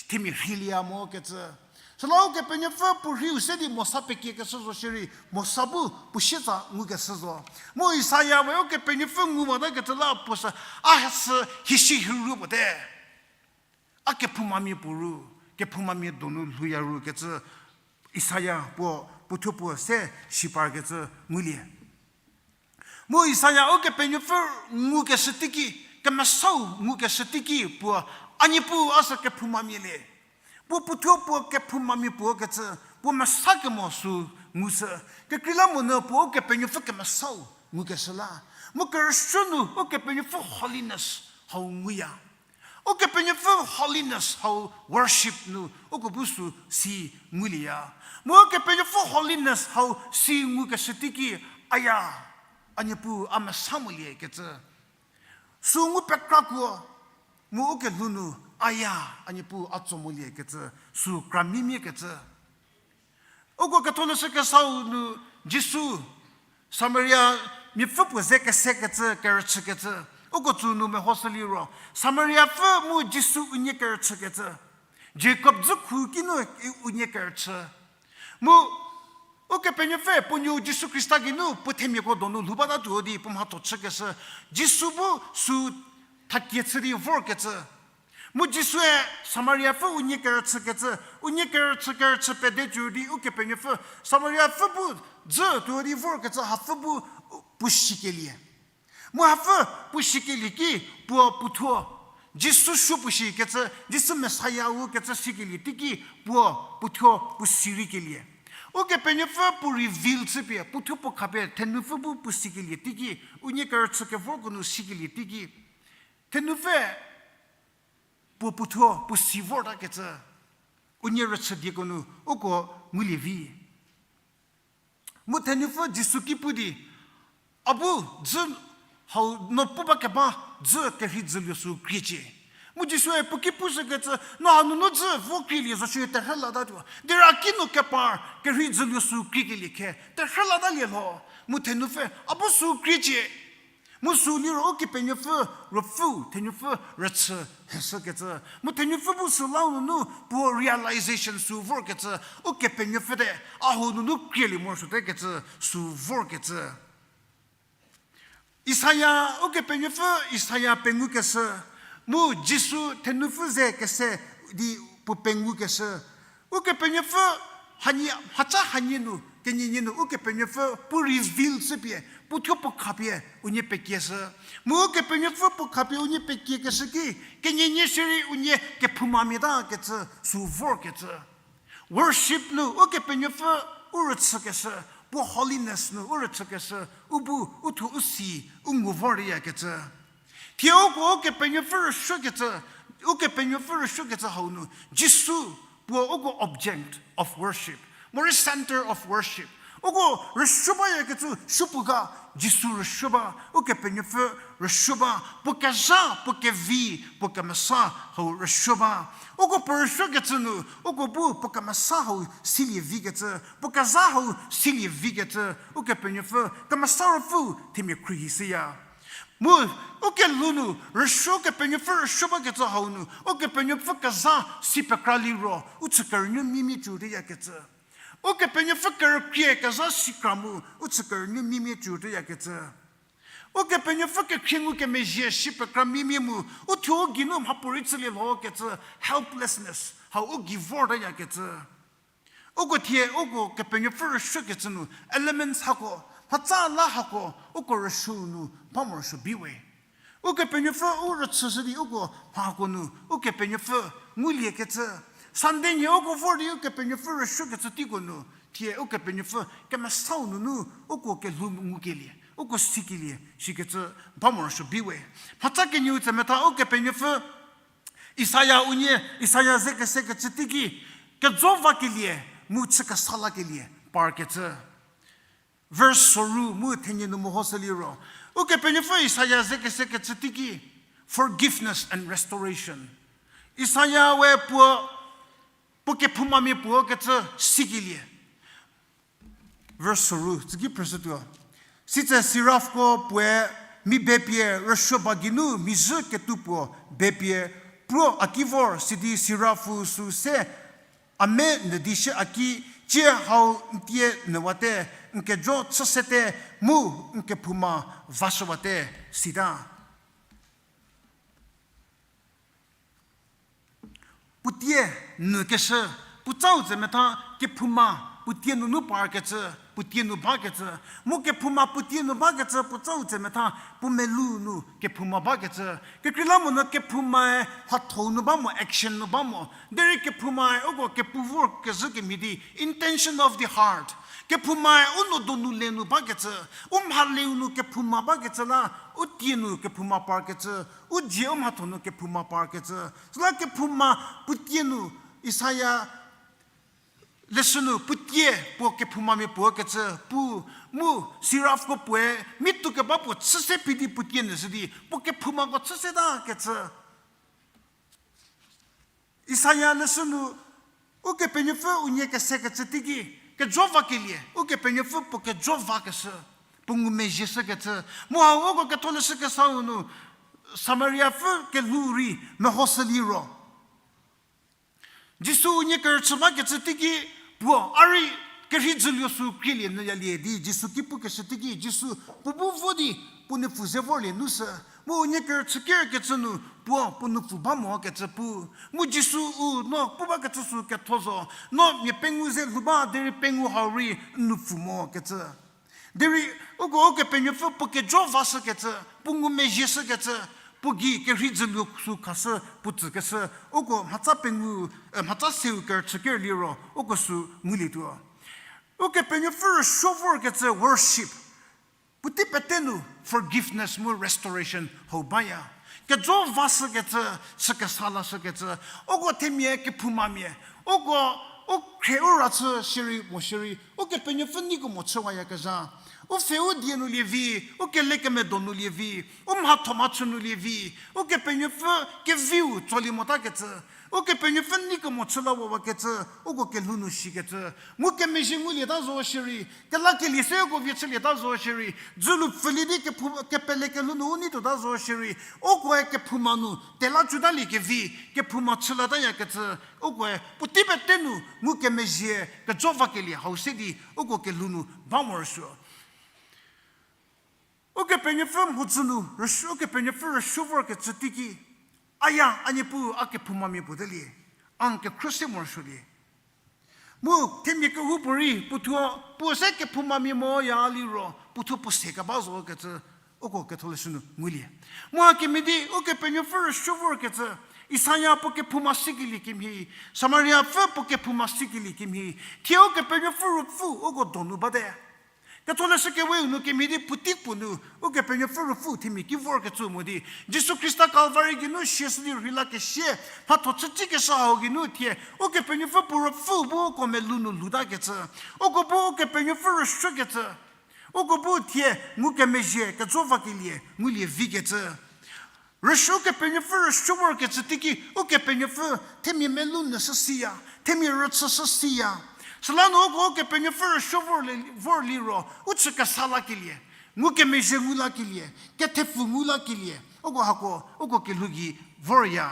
themia rheilieya mokecü. Süla Ukepenuopfü puo rhiu se di Mosa pekiekeshü zo shierei, Mosa bu puo sietsa ngukeshü zo. Mu Isaia we Ukepenuopfü nguwatakecü la puo sü, a sü hishi hiru puote. A kephoumamia puo ru, kephoumamia donu lhouya ru kecü Isaia puo, puo thuo puo se shiparkecü ngulie. Mu Isaia Ukepenuopfü ngukeshü teiki, kemesau ngukeshü teiki puo, a Niepuu a sü kephoumamia le. Puo puothuo puo kephoumamia puo kecü, puo mesa kemo sü ngushü. Kekreilamonyü puo Ukepenuopfü kemesau ngukeshü la. Mu kerüsuo nu Ukepenuopfü holiness hau nguya. Ukepenuopfü holiness hau worship nu uko bu sü si ngulieya. Mu Ukepenuopfü holiness hau si ngukeshü teiki, aya, a Niepuu a mesa moliekecü. Sü ngu pekrakuo, mu ukelhou nu, aya, a Niepuu a tso moliekecü, sü kra mimie kecü. Uko ketholeshü kesau nu Jisu Samaria miapfü puo ze kesekecü kerüchükecü. Uko tsü nu mehoshü liro, Samariapfü mu Jisu unie kerüchükecü. Jakob dzükhu kinu unie kerüchü. Mu Ukepenuopfü puo nuou Jisu Khrista geinu puo themiako donu lhou batatuo di puo mhatho chükeshü. Jisu bu sü thakie chü di vorkecü. Mu Jisue Samariapfü unie kerüchükecü, unie kerüchü kerüchü pede cü di Ukepenuopfü, Samariapfü bu dzü tuo di vorkecü hapfü bu puo sikelie. Mu hapfü puo sikelie ki puo puothuo, Jisu suo puo shikecü, Jisu Messiah ükecü sikelie teiki puo puothuo puo si rei kelie. Ukepenuopfü puo reveal chüpie, puothuo puo khapie, thenupfü bu puo sikelie teiki, unie kerüchü kevorko nu sikelie teiki. Thenupfü puo puothuo puo si vortakecü, unie rüchü dieko nu uko ngulie vi. Mu thenupfü Jisu ki pu di, a bu dzü hau no pu ba keba dzü kerhei dzüluo sü kriecie. Mu Jisue puo ki pushükecü, no hanunu dzü vo krielie zo shie terhü latatuo. Derei a ki nu kepar kerhei dzüluo sü kriekelie khe, terhü latalie lho. Mu thenupfü, a bu sü kriecie. Mu sü liro Ukepenuopfü, ruopfüu, thenupfü rüchü heshükecü. Mu thenupfü bu süla nunu puo realization sü vorkecü, Ukepenuopfü te, a hau nunu krielie morosuotekecü sü vorkecü. Isaia, Ukepenuopfü Isaia pengukeshü, mu Jisu thenupfü ze kese di puo pengukeshü. Ukepenuopfü hanie, mhaca hanie nu, kenienie nu, Ukepenuopfü puo reveal chüpie, puothuo puo khapie, unie pekieshü. Mu Ukepenuopfü puo khapie unie pekiekeshü ki, kenienie shierei unie kephoumamia takecü, sü vorkecü. Worship nu, Ukepenuopfü, u rüchükeshü, puo holiness nu u rüchükeshü, u bu, u thuo u si, u ngu voryakecü. Thie uko Ukepenuopfü rüsuokecü, Ukepenuopfü rüsuokecü hau nu, Jisu, puo uko object of worship, morei centre of worship. Uko rüsuo bayakecü supuo ga, Jisu rüsuo ba, Ukepenuopfü rüsuo ba, puo kezha, puo kevi, puo kemesa hau rüsuo ba. Uko puo rüsuokecü nu, uko bu puo kemesa hau silie vikecü, puo kezha hau silie vikecü, Ukepenuopfü, Kemesa Ruopfü themia khruohi shüya. Mu, u kelhou nu, rüsuo Ukepenuopfü rüsuo bakecü hau nu, Ukepenuopfü kezha si pekra liro, u chü kerünuo mimie cü teyakecü. Ukepenuopfü kerükrie kezha si kra mu, u chü kerünuo mimie cü teyakecü. Ukepenuopfü kekhrie ngukemezhie si pekra mimie mu, u thuo u geinu mhapuorei chülie lhokecü, helplessness, hau u gei vorteyakecü. Uko thie, uko Kepenuopfü rüsuokecü nu, elements hako, mhatsa la hako, uko rüsuo nu, ba morosuo bi we. Ukepenuopfü u rüchüshü di uko mhako nu, Ukepenuopfü nguliekecü. Sunday nhie uko vor di Ukepenuopfü rüsuokecü teiko nu, thie Ukepenuopfü kemesau nunu, uko kelhou ngukelie, uko sikelie, sikecü ba morosuo bi we. Mhatsa kenieu tsemetha Ukepenuopfü Isaia unie, Isaia ze kesekecü teiki, kejo vakelie, mu chü kesa lakelie, parkecü. Verse soru mu thenie nu mehoshü liro. Ukepenuopfü Isaia ze kesekecü teiki, forgiveness and restoration. Isaia we puo, puo kephoumamia puo kecü sikelie. Verse soru, tsüki phrüshütuo. Sitse seraphko puoe mi bepie rüsuo ba geinu mizhü ketuo puo bepie puo a ki vor sidi seraph-u sü se a me nyü di shie a ki, cie hau n tie nyüwate, n kejo chü sete, mu n kephouma vashüwate, sita. Puotie nyükeshü, puo tsau tsemetha kephouma puotie nunu parkecü, puotie nu bakecü, mu kephouma puotie nu bakecü puo tsau tsemetha puo melou nu kephouma bakecü. Kekreilamonyü kephoumae mhatho nu ba mo, action nu ba mo. Derei kephoumae uko kepu vor kezhü kemhie di intention of the heart. Kephoumae u nuo donu le nu bakecü, u mhaleu nu kephouma bakecü la, u tie nu kephouma parkecü, u dzie u mhatho nu kephouma parkecü. Süla kephouma puotie nu Isaia leshü nu puotie puo kephoumamia puo kecü pu, mu seraphko puoe mi tuo keba puo chü se phi di puotie nyüshü di puo kephoumako chü setakecü. Isaia leshü nu, Ukepenuopfü unie kesekecü teiki, kejo vakelie, Ukepenuopfü puo kejo vakeshü, puo ngumezhieshükecü. Mu hau uko ketholeshü kesau nu, Samariapfü kelhou rei mehoshü liro. Jisu unie kerüchü bakecü teiki, puo a rei kerhei dzüluo sü krielie nyüyalie di Jisu ki pukeshü teiki, Jisu puo bu vo di puo nupfu ze vorlie nu sü. Mu unie kerüchü kerkecü nu puo puo nupfu ba mokecü pu. Mu Jisu-u no pu bakecü sü ketho zo. No mia pengou ze lhou ba derei pengou hau rei n nupfu mokecü. Derei uko Ukepenuopfü puo kejo vashükecü, puo ngumezhieshükecü, puo gei kerhei dzüluo sü khashü puo tsükeshü, uko mhatsa pengou, eh, mhatsa seu kerüchü ker liro, uko sü ngulietuo. Ukepenuopfü rüsuo vorkecü worship. Puotei pete nu forgiveness mu restoration hau baya. Kejo vashükecü, chü kesa lashükecü, uko themia kephoumamia, uko u khrie u ra chü shierei mo shierei, Ukepenuopfü neikemo chüwayakezha. U pfhe u die nu lievi, u kelekemedo nu lievi, u mhathomhachü nu lievi, Ukepenuopfü keviu tsolie motakecü, Ukepenuopfü neikemo chü la wawakecü, uko kelhou nu shikecü. Ngukemezhie ngulieta zo shierei, kelakelie se uko vie chülieta zo shierei, dzülu pfülie di kephu-, kepele kelhou nu u nei tuota zo shierei, ukoe kephouma nu tela cütalie kevi, kephouma chü latayakecü, ukoe puotei pete nu ngukemezhie kejo vakelie hau se di uko kelhou nu ba morosuo. Ukepenuopfü mhodzü nu rüsuo, Ukepenuopfü rüsuo vorkecü teiki, aya, a Niepuu a kephoumamia puo telie, a n kekhro se morosuolie. Mu themia kehoupuorei puothuo puo se kephoumamia moya liro puothuo puo se keba zokecü, uko ketholeshü nu ngulie. Mu hakemhie di Ukepenuopfü rüsuo vorkecü, Isaia puo kephouma sikelie kemhie, Samariapfü puo kephouma sikelie kemhie, thie Ukepenuopfü Ruopfü uko donu bate. Ketholeshü Keweu nu kemhie di puotei puo nu Ukepenuopfü Ruopfü themia ki vorkecü mo di, Jisu Khrista Kalvari geinu siashü di rheilakesie, mhatho chücikeshü hau geinu thie Ukepenuopfü puo Ruopfü bu uko melou nu lutakecü, uko bu Ukepenuopfü rüsuokecü, uko bu thie ngukemezhie kejo vakelie ngulie vikecü. Rüsuo, Ukepenuopfü rüsuo vorkecü teiki Ukepenuopfü themia melou nyü shü siya, themia rüchü shü siya. Süla nu uko Ukepenuopfü rüsuo vor le, vor liro u chü kesa lakelie, ngukemezhie ngu lakelie, kethepfu ngu lakelie, uko hako uko kelhou gei vorya.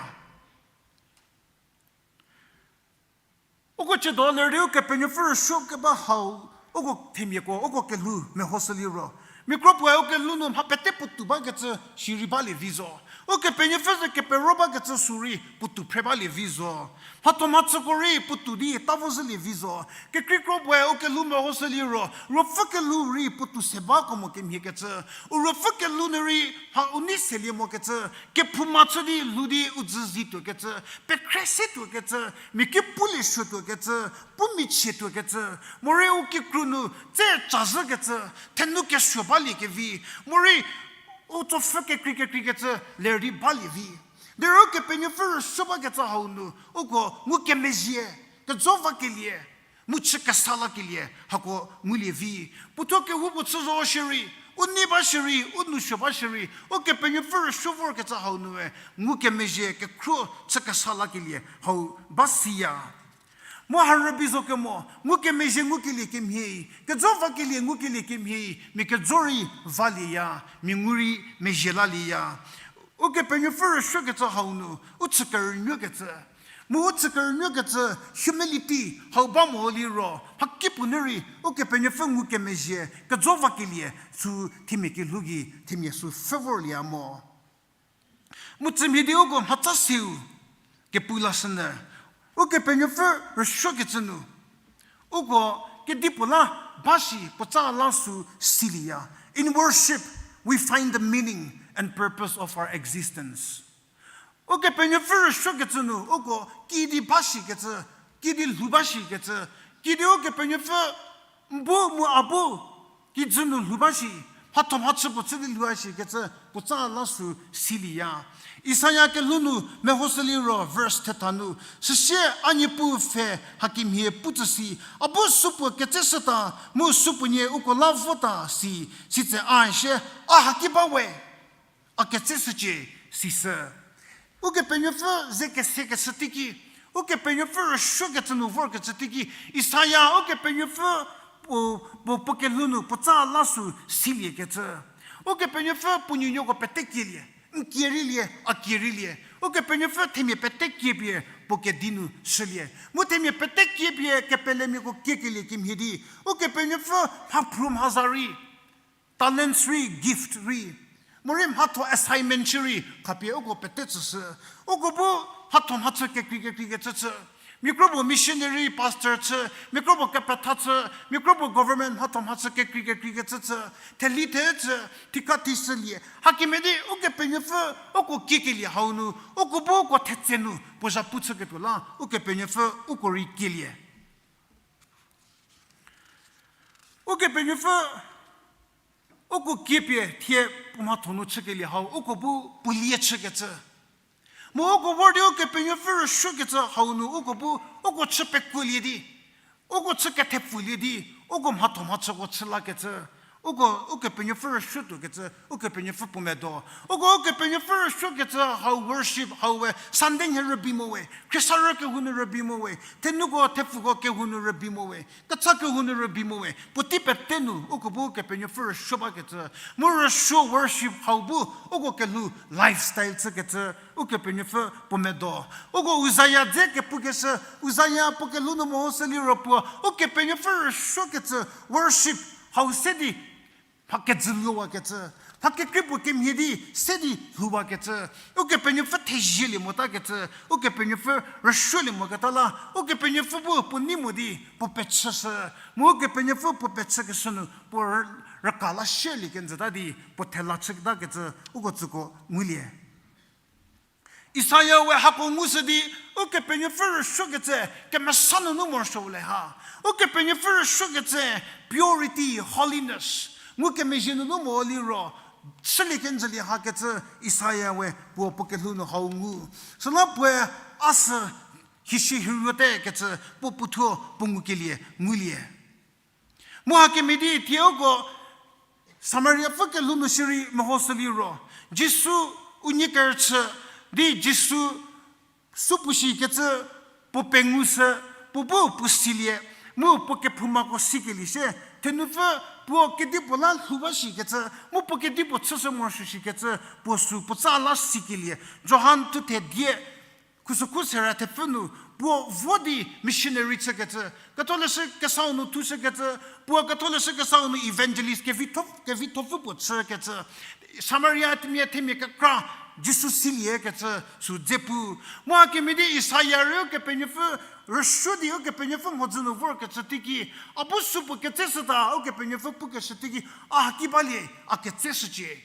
Uko chüdo lerü Ukepenuopfü rüsuo keba hau, uko themiako uko kelhou mehoshü liro, mia kro puoe ukelhou nu mha pete puotou bakecü sirei balie vi zo. Ukepenuopfü ze kepero bakecü sü rei puotou phre balie vi zo. Mhatho mhachüko rei puotou di ta vo zhülie vi zo. Kekrei kro puoe ukelhou mehoshü liro, ruopfü kelhou rei puotou se bakemo kemhiekecü, u ruopfü kelhou nu rei mha u nei selie mokecü, kephouma chü di lhou di u dzü zituokecü, pekhre situokecü, mia ki pulie suotuokecü, pu michietuokecü, morei u kikru nu tse cazhükecü, thenu kesuo baliekevi, morei u tsopfü kekrei kekreikecü lerü di balie vi. Derei Ukepenuopfü rüsuo bakecü hau nu uko ngukemezhie kejo vakelie, mu chü kesa lakelie hako ngulie vi. Puothuo kehoupuo chü zo shierei, u nei ba shierei, u nousuo ba shierei, Ukepenuopfü rüsuo vorkecü hau nue ngukemezhie kekhruo chü kesa lakelie hau ba siya. Mu ha rübei zo kemo, ngukemezhie ngukelie kemhie, kejo vakelie ngukelie kemhie, mia kejo rei valieya, mia ngu rei mezhie lalieya. Ukepenuopfü rüsuokecü hau nu u chü kerünuokecü, mu u chü kerünuokecü humility hau ba mo liro, mhakipuo nu rei Ukepenuopfü ngukemezhie kejo vakelie sü themia kelhou gei themia sü favour lieya mo. Mu tsümhie di uko mhatsa seu kepu lashünyü, Ukepenuopfü rüsuokecü nu uko kedipuo la ba shi puotsa la sü silieya. In worship, we find the meaning and purpose of our existence. Ukepenuopfü rüsuokecü nu uko kidi ba shikecü, kidi lhou ba shikecü, kidi Ukepenuopfü n bu mu a bu kijü nu lhou ba shi, mhatho mhachü puo chü di lhou a shikecü puotsa la sü silieya. Isaia kelhou nu mehoshü liro verse thetha nu, süsie a Niepuu pfhe hakemhie pu tsü si, a bu supuo ketseshüta, mu supuonie uko la vota si, sitse a shie, a haki ba we, a ketseshücie, sisü. Ukepenuopfü ze kesekeshü teiki, Ukepenuopfü rüsuokecü nu vorkecü teiki, Isaia Ukepenuopfü puo, puo, puo kelhou nu puotsa la sü siliekecü. Ukepenuopfü puo nuonuoko pete kielie, n kie reilie, a kie reilie. Ukepenuopfü themia pete kiepie puo kedi nu shülie. Mu themia pete kiepie kepelemiako kiekelie kemhie di, Ukepenuopfü mhaphruo mhaza rei, talents rei, gift rei, morei mhatho assignment shierei khapie uko pete tsüshü. Uko bu mhatho mhachü kekrei kekreikecü chü. Mia kro puo missionary, pastor chü, mia kro puo kepetha chü, mia kro puo government mhatho mhachü kekrei kekreikecü chü, theli the chü, thika thi shülie. Hakemhie di Ukepenuopfü uko kiekelie hau nu, uko bu uko thetse nu puo zhapu chüketuo la Ukepenuopfü uko rei kielie. Ukepenuopfü uko kiepie thie puo mhatho nu chükelie hau uko bu puo lie chükecü. Mu uko vor di Ukepenuopfü rüsuokecü hau nu uko bu, uko chü pekuolie di, uko chü kethepfulie di, uko mhatho mhachüko chü lakecü. Uko, Ukepenuopfü rüsuotuokecü, Ukepenuopfü puo medo. Uko Ukepenuopfü rüsuokecü hau worship hau we, Sunday nhie rübei mo we, khriesarü kehou nu rübei mo we, thenuko thepfuko kehou nu rübei mo we, kecha kehou nu rübei mo we, puotei pete nu uko bu Ukepenuopfü rüsuo bakecü. Mu rüsuo worship hau bu uko kelhou lifestyle chükecü, Ukepenuopfü puo medo. Uko Uzaya dze kepukeshü, Uzaya puo kelhou nu mehoshü liro puo, Ukepenuopfü rüsuokecü worship hau se di mha kejü lhouwakecü, mha kekrei puo kemhie di se di lhouwakecü, Ukepenuopfü thezielie motakecü, Ukepenuopfü rüsuolie moketa la, Ukepenuopfü bu puo nei mo di puo pechüshü, mu Ukepenuopfü puo pechükeshü nu puo rü-, rüka la shielie kenjüta di puo thela chütakecü uko tsüko ngulie. Isaia we hako ngushü di, Ukepenuopfü rüsuokecü kemesa nunu morosuo le ha. Ukepenuopfü rüsuokecü purity, holiness, ngukemezhie nunu mo liro, chülie kenjülie hakecü Isaia we puo puo kelhou nu hau ngu. Süla puoe a sü hishie hiruote kecü puo puothuo puo ngukelie ngulie. Mu hakemhie di thie uko Samariapfü kelhou nu shierei mehoshü liro, Jisu unie kerüchü di Jisu supuo shikecü puo pengushü, puo bu puo silie, mu puo kephoumako sikelie shie, thenupfü puo kedipuo la lhou ba shikecü, mu puo kedipuo chüshü morosuo shikecü, puo sü puo tsa la sikelie. Johan thuthe die, khusükhu sera thepfü nu, puo vo di missionary chükecü, ketholeshü kesau nu thushükecü, puo ketholeshü kesau nu evangelist kevitho, kevithopfü puo chükecü, Samaria themia themia kekra Jisu siliekecü sü dze pu. Mu hakemhie di Isaia rei Ukepenuopfü rüsuo di Ukepenuopfü mhodzü nu vorkecü teiki, a bu supuo ketseshüta Ukepenuopfü pukeshü teiki, a haki balie, a ketseshücie.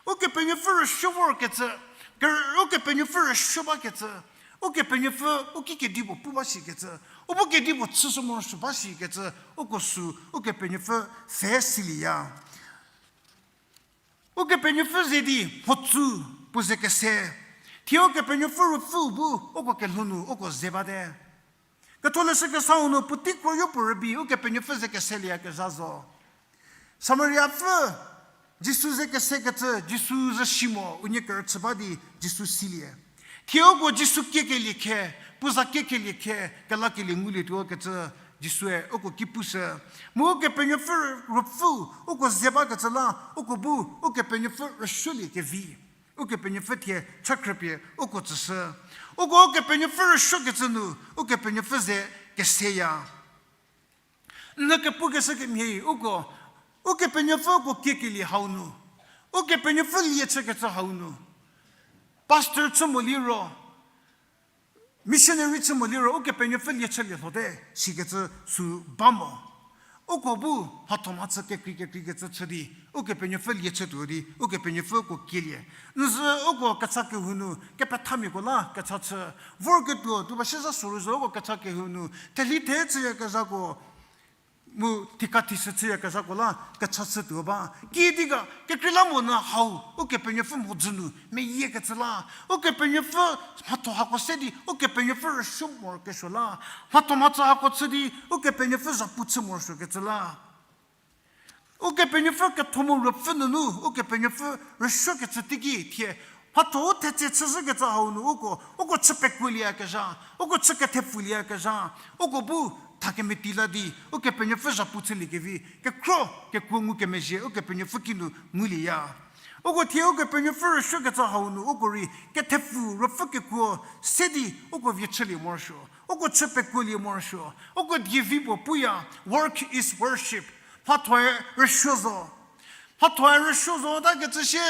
Ukepenuopfü rüsuo vorkecü, ker-, Ukepenuopfü rüsuo bakecü, Ukepenuopfü u ki kedipuo pu ba shikecü, u bu kedipuo chüshü morosuo ba shikecü, uko sü Ukepenuopfü pfhe silieya. Ukepenuopfü ze di mhodzü puo ze kese. Thie Ukepenuopfü Ruopfü bu uko kelhou nu uko ze bate. Ketholeshü kesau nu puotei kroyo puo rübei Ukepenuopfü ze keselieyakezha zo. Samariapfü Jisu ze kesekecü, Jisu zü si mo, unie kerüchü ba di Jisu silie. Thie uko Jisu kiekelie khe, puo za kiekelie khe, kelakelie ngulietuo kecü Jisue uko ki pushü. Mu Ukepenuopfü Ruopfü uko ze bakecü la, uko bu Ukepenuopfü rüsuoliekevi. Ukepenuopfü thie chakhrüpie uko tsüshü. Uko Ukepenuopfü rüsuokecü nu, Ukepenuopfü ze keseya. N nyü kepukeshü kemhie uko, Ukepenuopfü uko kiekelie hau nu, Ukepenuopfü lie chükecü hau nu, pastor chü mo liro, missionary chü mo liro, Ukepenuopfü lie chülie lhote, sikecü sü ba mo. Uko bu mhatho mhachü kekrei kekreikecü chü di, Ukepenuopfü lie chütuo di, Ukepenuopfü uko kielie. N zü uko kecha kehou nu, kepethamiako la kecha chü. Vorketuo, tuo ba siezha soru zo uko kecha kehou nu, thelhi the chüyakezhako, mu thika thishü chüyakezhako la kecha chütuo ba. Kiüdi ga, kekreilamonyü hau, Ukepenuopfü mhodzü nu, meyiekecü la. Ukepenuopfü mhatho hako se di, Ukepenuopfü rüsuo morokesuo la. Mhatho mhachü hako chü di, Ukepenuopfü zhapu chü morosuokecü la. Ukepenuopfü ketho mu ruopfü nunu, Ukepenuopfü rüsuokecü teiki thie, mhatho u thetse chüzhükecü hau nu uko, uko chü pekuolieyakezha, uko chü kethepfulieyakezha, uko bu thakemeti la di, Ukepenuopfü zhapu chüliekevi, kekhro, kekuo ngukemezhie, Ukepenuopfü kinu ngulieya. Uko thie Ukepenuopfü rüsuokecü hau nu, uko rei kethepfu ruopfü kekuo se di, uko vie chülie morosuo, uko chü pekuolie morosuo, uko dievi puo puya, work is worship. Mhathoe rüsuo zo. Mhathoe rüsuo zo takecü sie,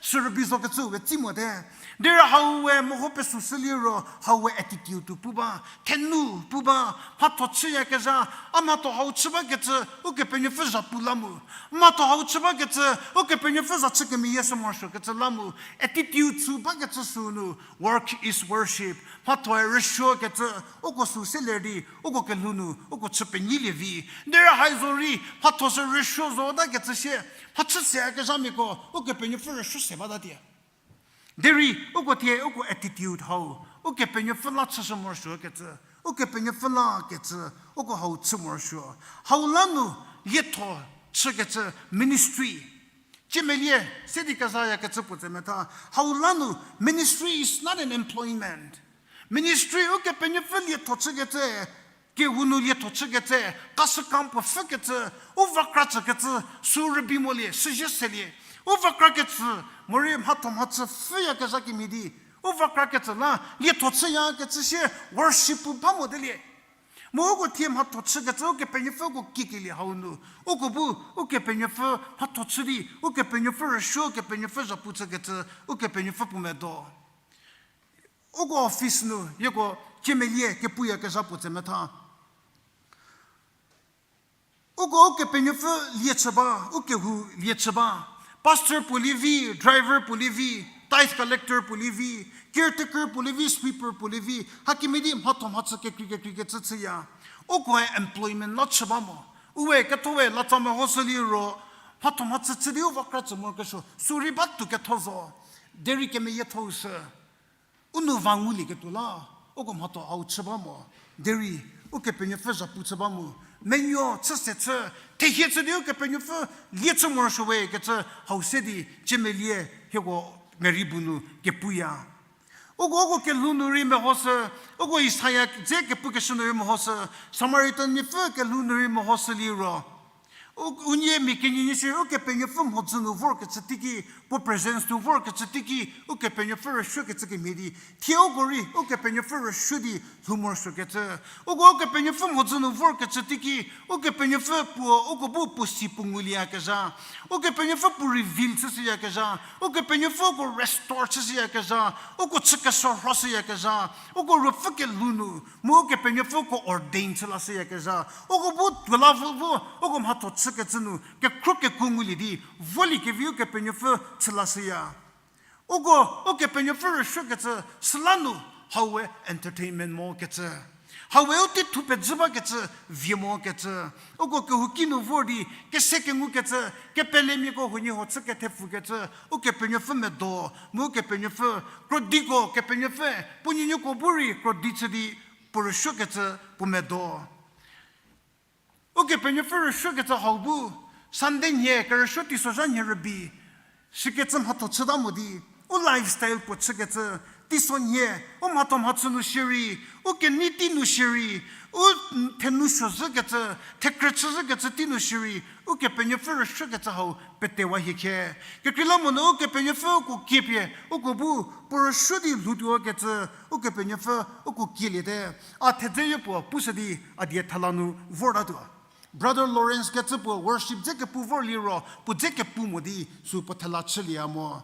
sürübei zokecü we tsi mote. Derei hau we meho pesüshü liro, hau we attitude pu ba, thenu pu ba, mhatho chüyakezha, a mhatho hau chü bakecü, Ukepenuopfü zhapu la mu. Mhatho hau chü bakecü, Ukepenuopfü za chü kemeyie sü morosuokecü la mu. Attitude sü bakecü sünu, work is worship. Mhathoe rüsuokecü, uko sü seler di, uko kelhou nu, uko chü penyilie vi. Derei hai zo rei, mhatho sü rüsuo zo takecü sie, mhachü seyakezhamiako, Ukepenuopfü rüsuo se batatie. Derei, uko thie, uko attitude hau, Ukepenuopfü la chüshü morosuokecü, Ukepenuopfü lakecü, uko hau chü morosuo. Hau la nu, lietho chükecü ministry. Ciemelie, se di kezayakecü puo tse metha. Hau la nu, ministry is not an employment. Ministry Ukepenuopfü lietho chükecü, kehou nu lietho chükecü, kashükam puo pfhükecü, u vakra tsükecü, sü rübei molie, süzie selie. U vakrakecü, morei mhatho mhachü pfhüyakezha kemhie di, u vakrakecü la, lietho chüyakecü sie, worship pu ba motelie. Mu uko thie mhatho chükecü, Ukepenuopfü uko kiekelie hau nu, uko bu, Ukepenuopfü mhatho chü di, Ukepenuopfü rüsuo, Ukepenuopfü zhapu chükecü, Ukepenuopfü puo medo. Uko office nu, hieko ciemelie kepuyakezha puo tse metha. Uko Ukepenuopfü lie chü ba, u kehou lie chü ba. Pastor puo lievi, driver puo lievi, Tax collector puo lievi, caretaker puo lievi, sweeper puo lievi, hakemhie di mhatho mhachü kekrei kekreikecü chüya. Ukoe employment la chü ba mo. Uwe ketho we latsa mehoshü liro, mhatho mhachü chü di u va kra tsü morokesuo, sürei ba tuo ketho zo. Derei kemeyiethou sü. U nou va ngulieketuo la, uko mhatho hau chü ba mo. Derei, Ukepenuopfü zhapu chü ba mo. Menuo chü se chü, thehie chü di Ukepenuopfü lie chü morosuo we kecü hau se di, ciemelie hieko merei bu nu kepuya. Uko, uko kelhou nu rei mehoshü, uko Isaia dze kepukeshü nu rei mehoshü, Samaritan miapfü kelhou nu rei mehoshü liro. U, unie mia kenie nie shierei Ukepenuopfü mhodzü nu vorkecü teiki, puo presence nu vorkecü teiki, Ukepenuopfü rüsuokecü kemhie di, thie uko rei Ukepenuopfü rüsuo di lhoumorosuokecü. Uko Ukepenuopfü mhodzü nu vorkecü teiki, Ukepenuopfü puo, uko bu puo si puo ngulieyakezha. Ukepenuopfü puo reveal chüshüyakezha. Ukepenuopfü uko restore chüshüyakezha. Uko chü kesorhoshüyakezha. Uko ruopfü kelhou nu, mu Ukepenuopfü uko ordain chü lashüyakezha. Uko bu tuo la vo vo, uko mhatho chükecü nu, kekhro kekuo ngulie di, volie kevi Ukepenuopfü chü lashüya. Uko, Ukepenuopfü rüsuokecü, süla nu, hau we entertainment mokecü. Hau we u tei thu pezhü bakecü, vie mokecü. Uko kehouki nu vor di, kese kengukecü, kepelemiako huoniehuo chü kethepfukecü, Ukepenuopfü medo, mu Ukepenuopfü, krodiko Kepenuopfü, puo nuonuoko bu rei krodi chü di, puo rüsuokecü, puo medo. Ukepenuopfü rüsuokecü hau bu, Sunday nhie kerüsuo teisozha nhie rübei, sikecü mhatho chüta mo di, u lifestyle puo chükecü, teisonhie, u mhatho mhachü nu shierei, u kenei tei nu shierei, u thenu suozhükecü, thekrü chüzhükecü tei nu shierei, Ukepenuopfü rüsuokecü hau petewa hie khe. Kekreilamonyü Ukepenuopfü uko kiepie, uko bu, puo rüsuo di lhoutuokecü, Ukepenuopfü uko kieliete. A thedze yopuo pushü di a die thela nu vortatuo. Brother Lawrence kecü puo worship dze kepu vor liro, puo dze kepu mo di sü puo thela chülieya mo.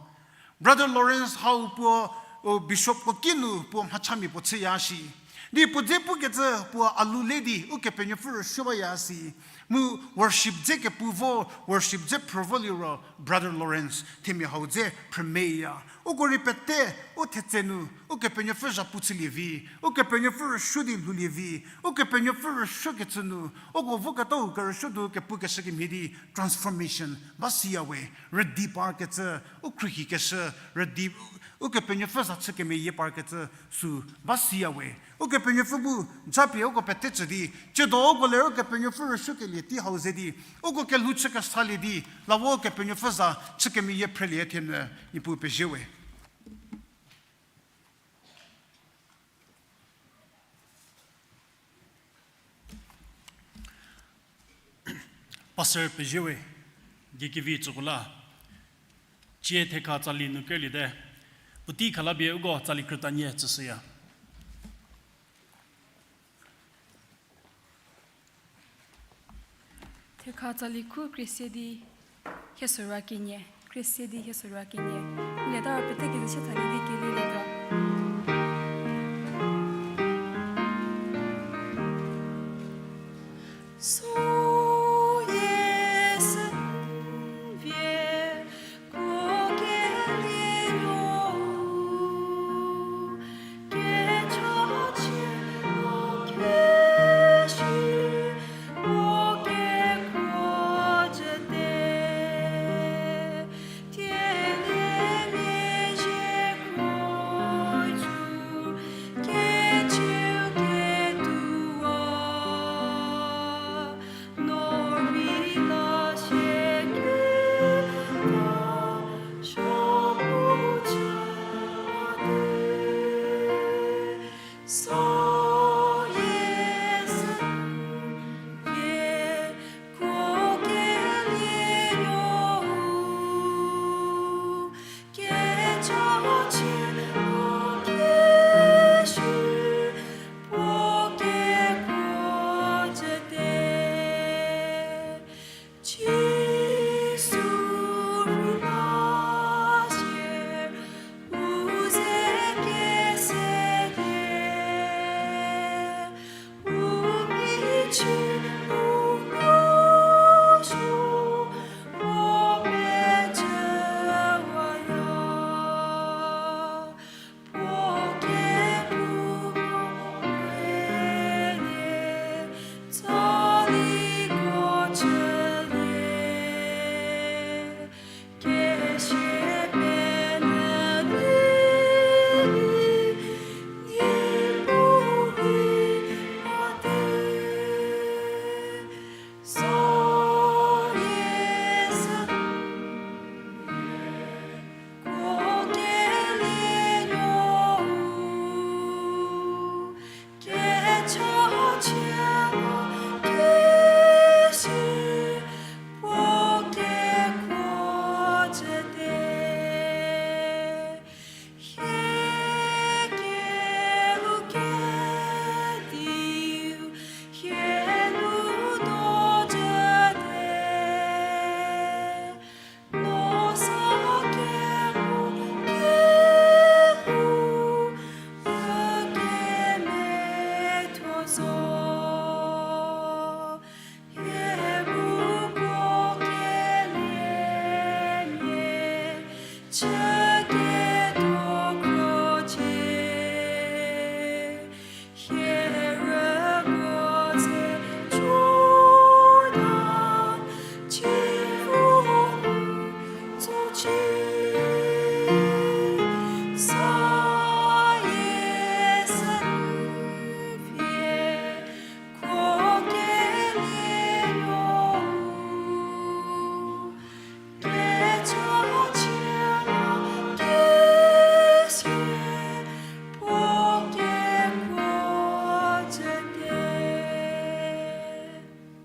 Brother Lawrence hau puo, o, bishopko kinu puo mhachamia puo chüya shi. Di puo dze pukecü puo a lu le di Ukepenuopfü rüsuo baya si. Mu worship dze kepu vo, worship dze phrü vo liro, Brother Lawrence themia hau dze phrümeya. Uko rei pete, u thetse nu, Ukepenuopfü zhapu chülie vi, Ukepenuopfü rüsuo di lhoulie vi, Ukepenuopfü rüsuokecü nu, uko voketau kerüsuo du kepukeshü kemhie di transformation ba siya we, rüdi parkecü, u khruohikeshü, rüdi, Ukepenuopfü za chü kemeyie parkecü sü ba siya we. Ukepenuopfü bu japie uko pete tsü di, tsiedo uko ler Ukepenuopfü rüsuokelie tei hau ze di, uko kelhou chü kesalie di, la vo Ukepenuopfü za chü kemeyie phrelie thie nyü, Niepuu pezie we. Pastor pezie we, die kevi tsüko la, tsie thekha tsali nu kerlie te, puotei khalabie uko tsali krütanie tsüshüya. Thekha tsali khu Khrista di hie sorou kenie, Khrista di hie sorou kenie. N leta pete kezü sie tsali di kelielietuo.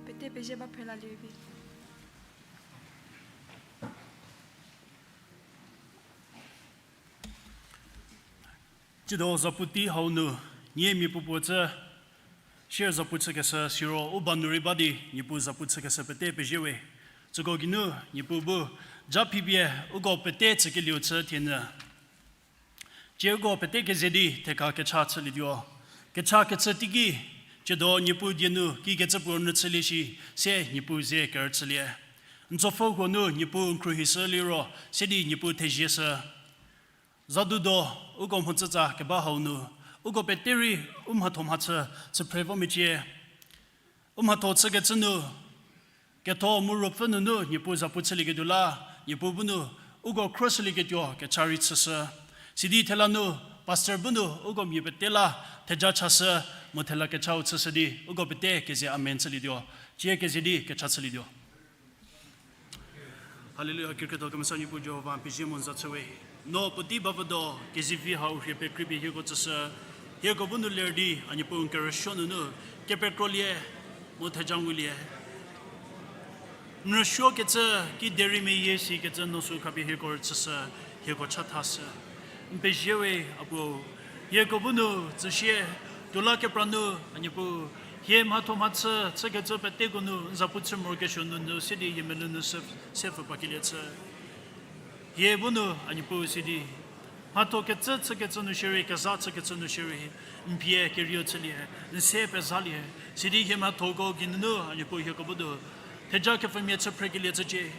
Pete pezie ba phela lievi. Tsiedo zapu tei hau nu, nie mia puopuo cü, share zapu chükeshü siro u ba nu rei ba di Niepuu zapu chükeshü pete pezie we. Tsüko geinu Niepuu bu ja phipie uko pete tsükelieu chü thienyü. Tsie uko pete keze di theka kecha chülietuo. Kecha kechü teiki, tsiedo Niepuu die nu kikecü puo rünyü chülie shi, se Niepuu ze kerüchülie. N tsopfü huo nu Niepuu n khruohishü liro, se di Niepuu thezieshü. Zadu do, uko mhodzütsa keba hau nu, uko pete rei u mhatho mhachü, chüphre vo mecie. U mhatho chükecü nu, ketho mu ruopfü nunu Niepuu zapu chülieketuo la, Niepuu bu nu, uko khruohishülieketuo kecha rei chüshü. Sidi thela nu, pastor bu nu, uko mia pete la, theja chashü, mu thela kechau chüshü di, uko pete keze amen chülietuo. Tsie keze di kecha chülietuo. Haleluya, kekreitho kemesa Niepuu Jihova, n pezie mu n za chü we. No puotei bavü do, kezivi hau rhie pekreipie hieko tsüshü, hieko bu nu ler di, a Niepuu n kerüsuo nunu, kepekrolie, mu theja ngulie. N rüsuokecü, kiderei meyie sikecü no sü khapie hieko rüchüshü, hieko chathashü. N pezie we, a Puo, hieko bu nu, tsüsie, tuo la kepra nu, a Niepuu, hie mhatho mhachü, chükecü peteko nu, n zapu chü morokesuo nunu, sidi hie melou nu se, se pfü pakelie chü. Hie bu nu, a Niepuu sidi, mhatho kecü chükecü nu shierei, keza chükecü nu shierei, n pie kerieu chülie, n se pezalie, sidi hie mhathoko geinunu, a Niepuu hieko bu nu, theja kepfümia chü phrekelie chücie.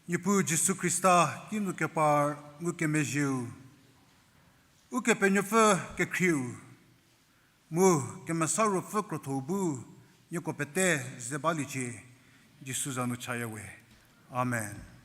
Niepuu Jisu Khrista kinu kepar ngukemezhieu, Ukepenuopfü kekhrieu, mu Kemesa Ruopfü krotho bu, nieko pete ze baliecie, Jisu za nu chaya we. Amen.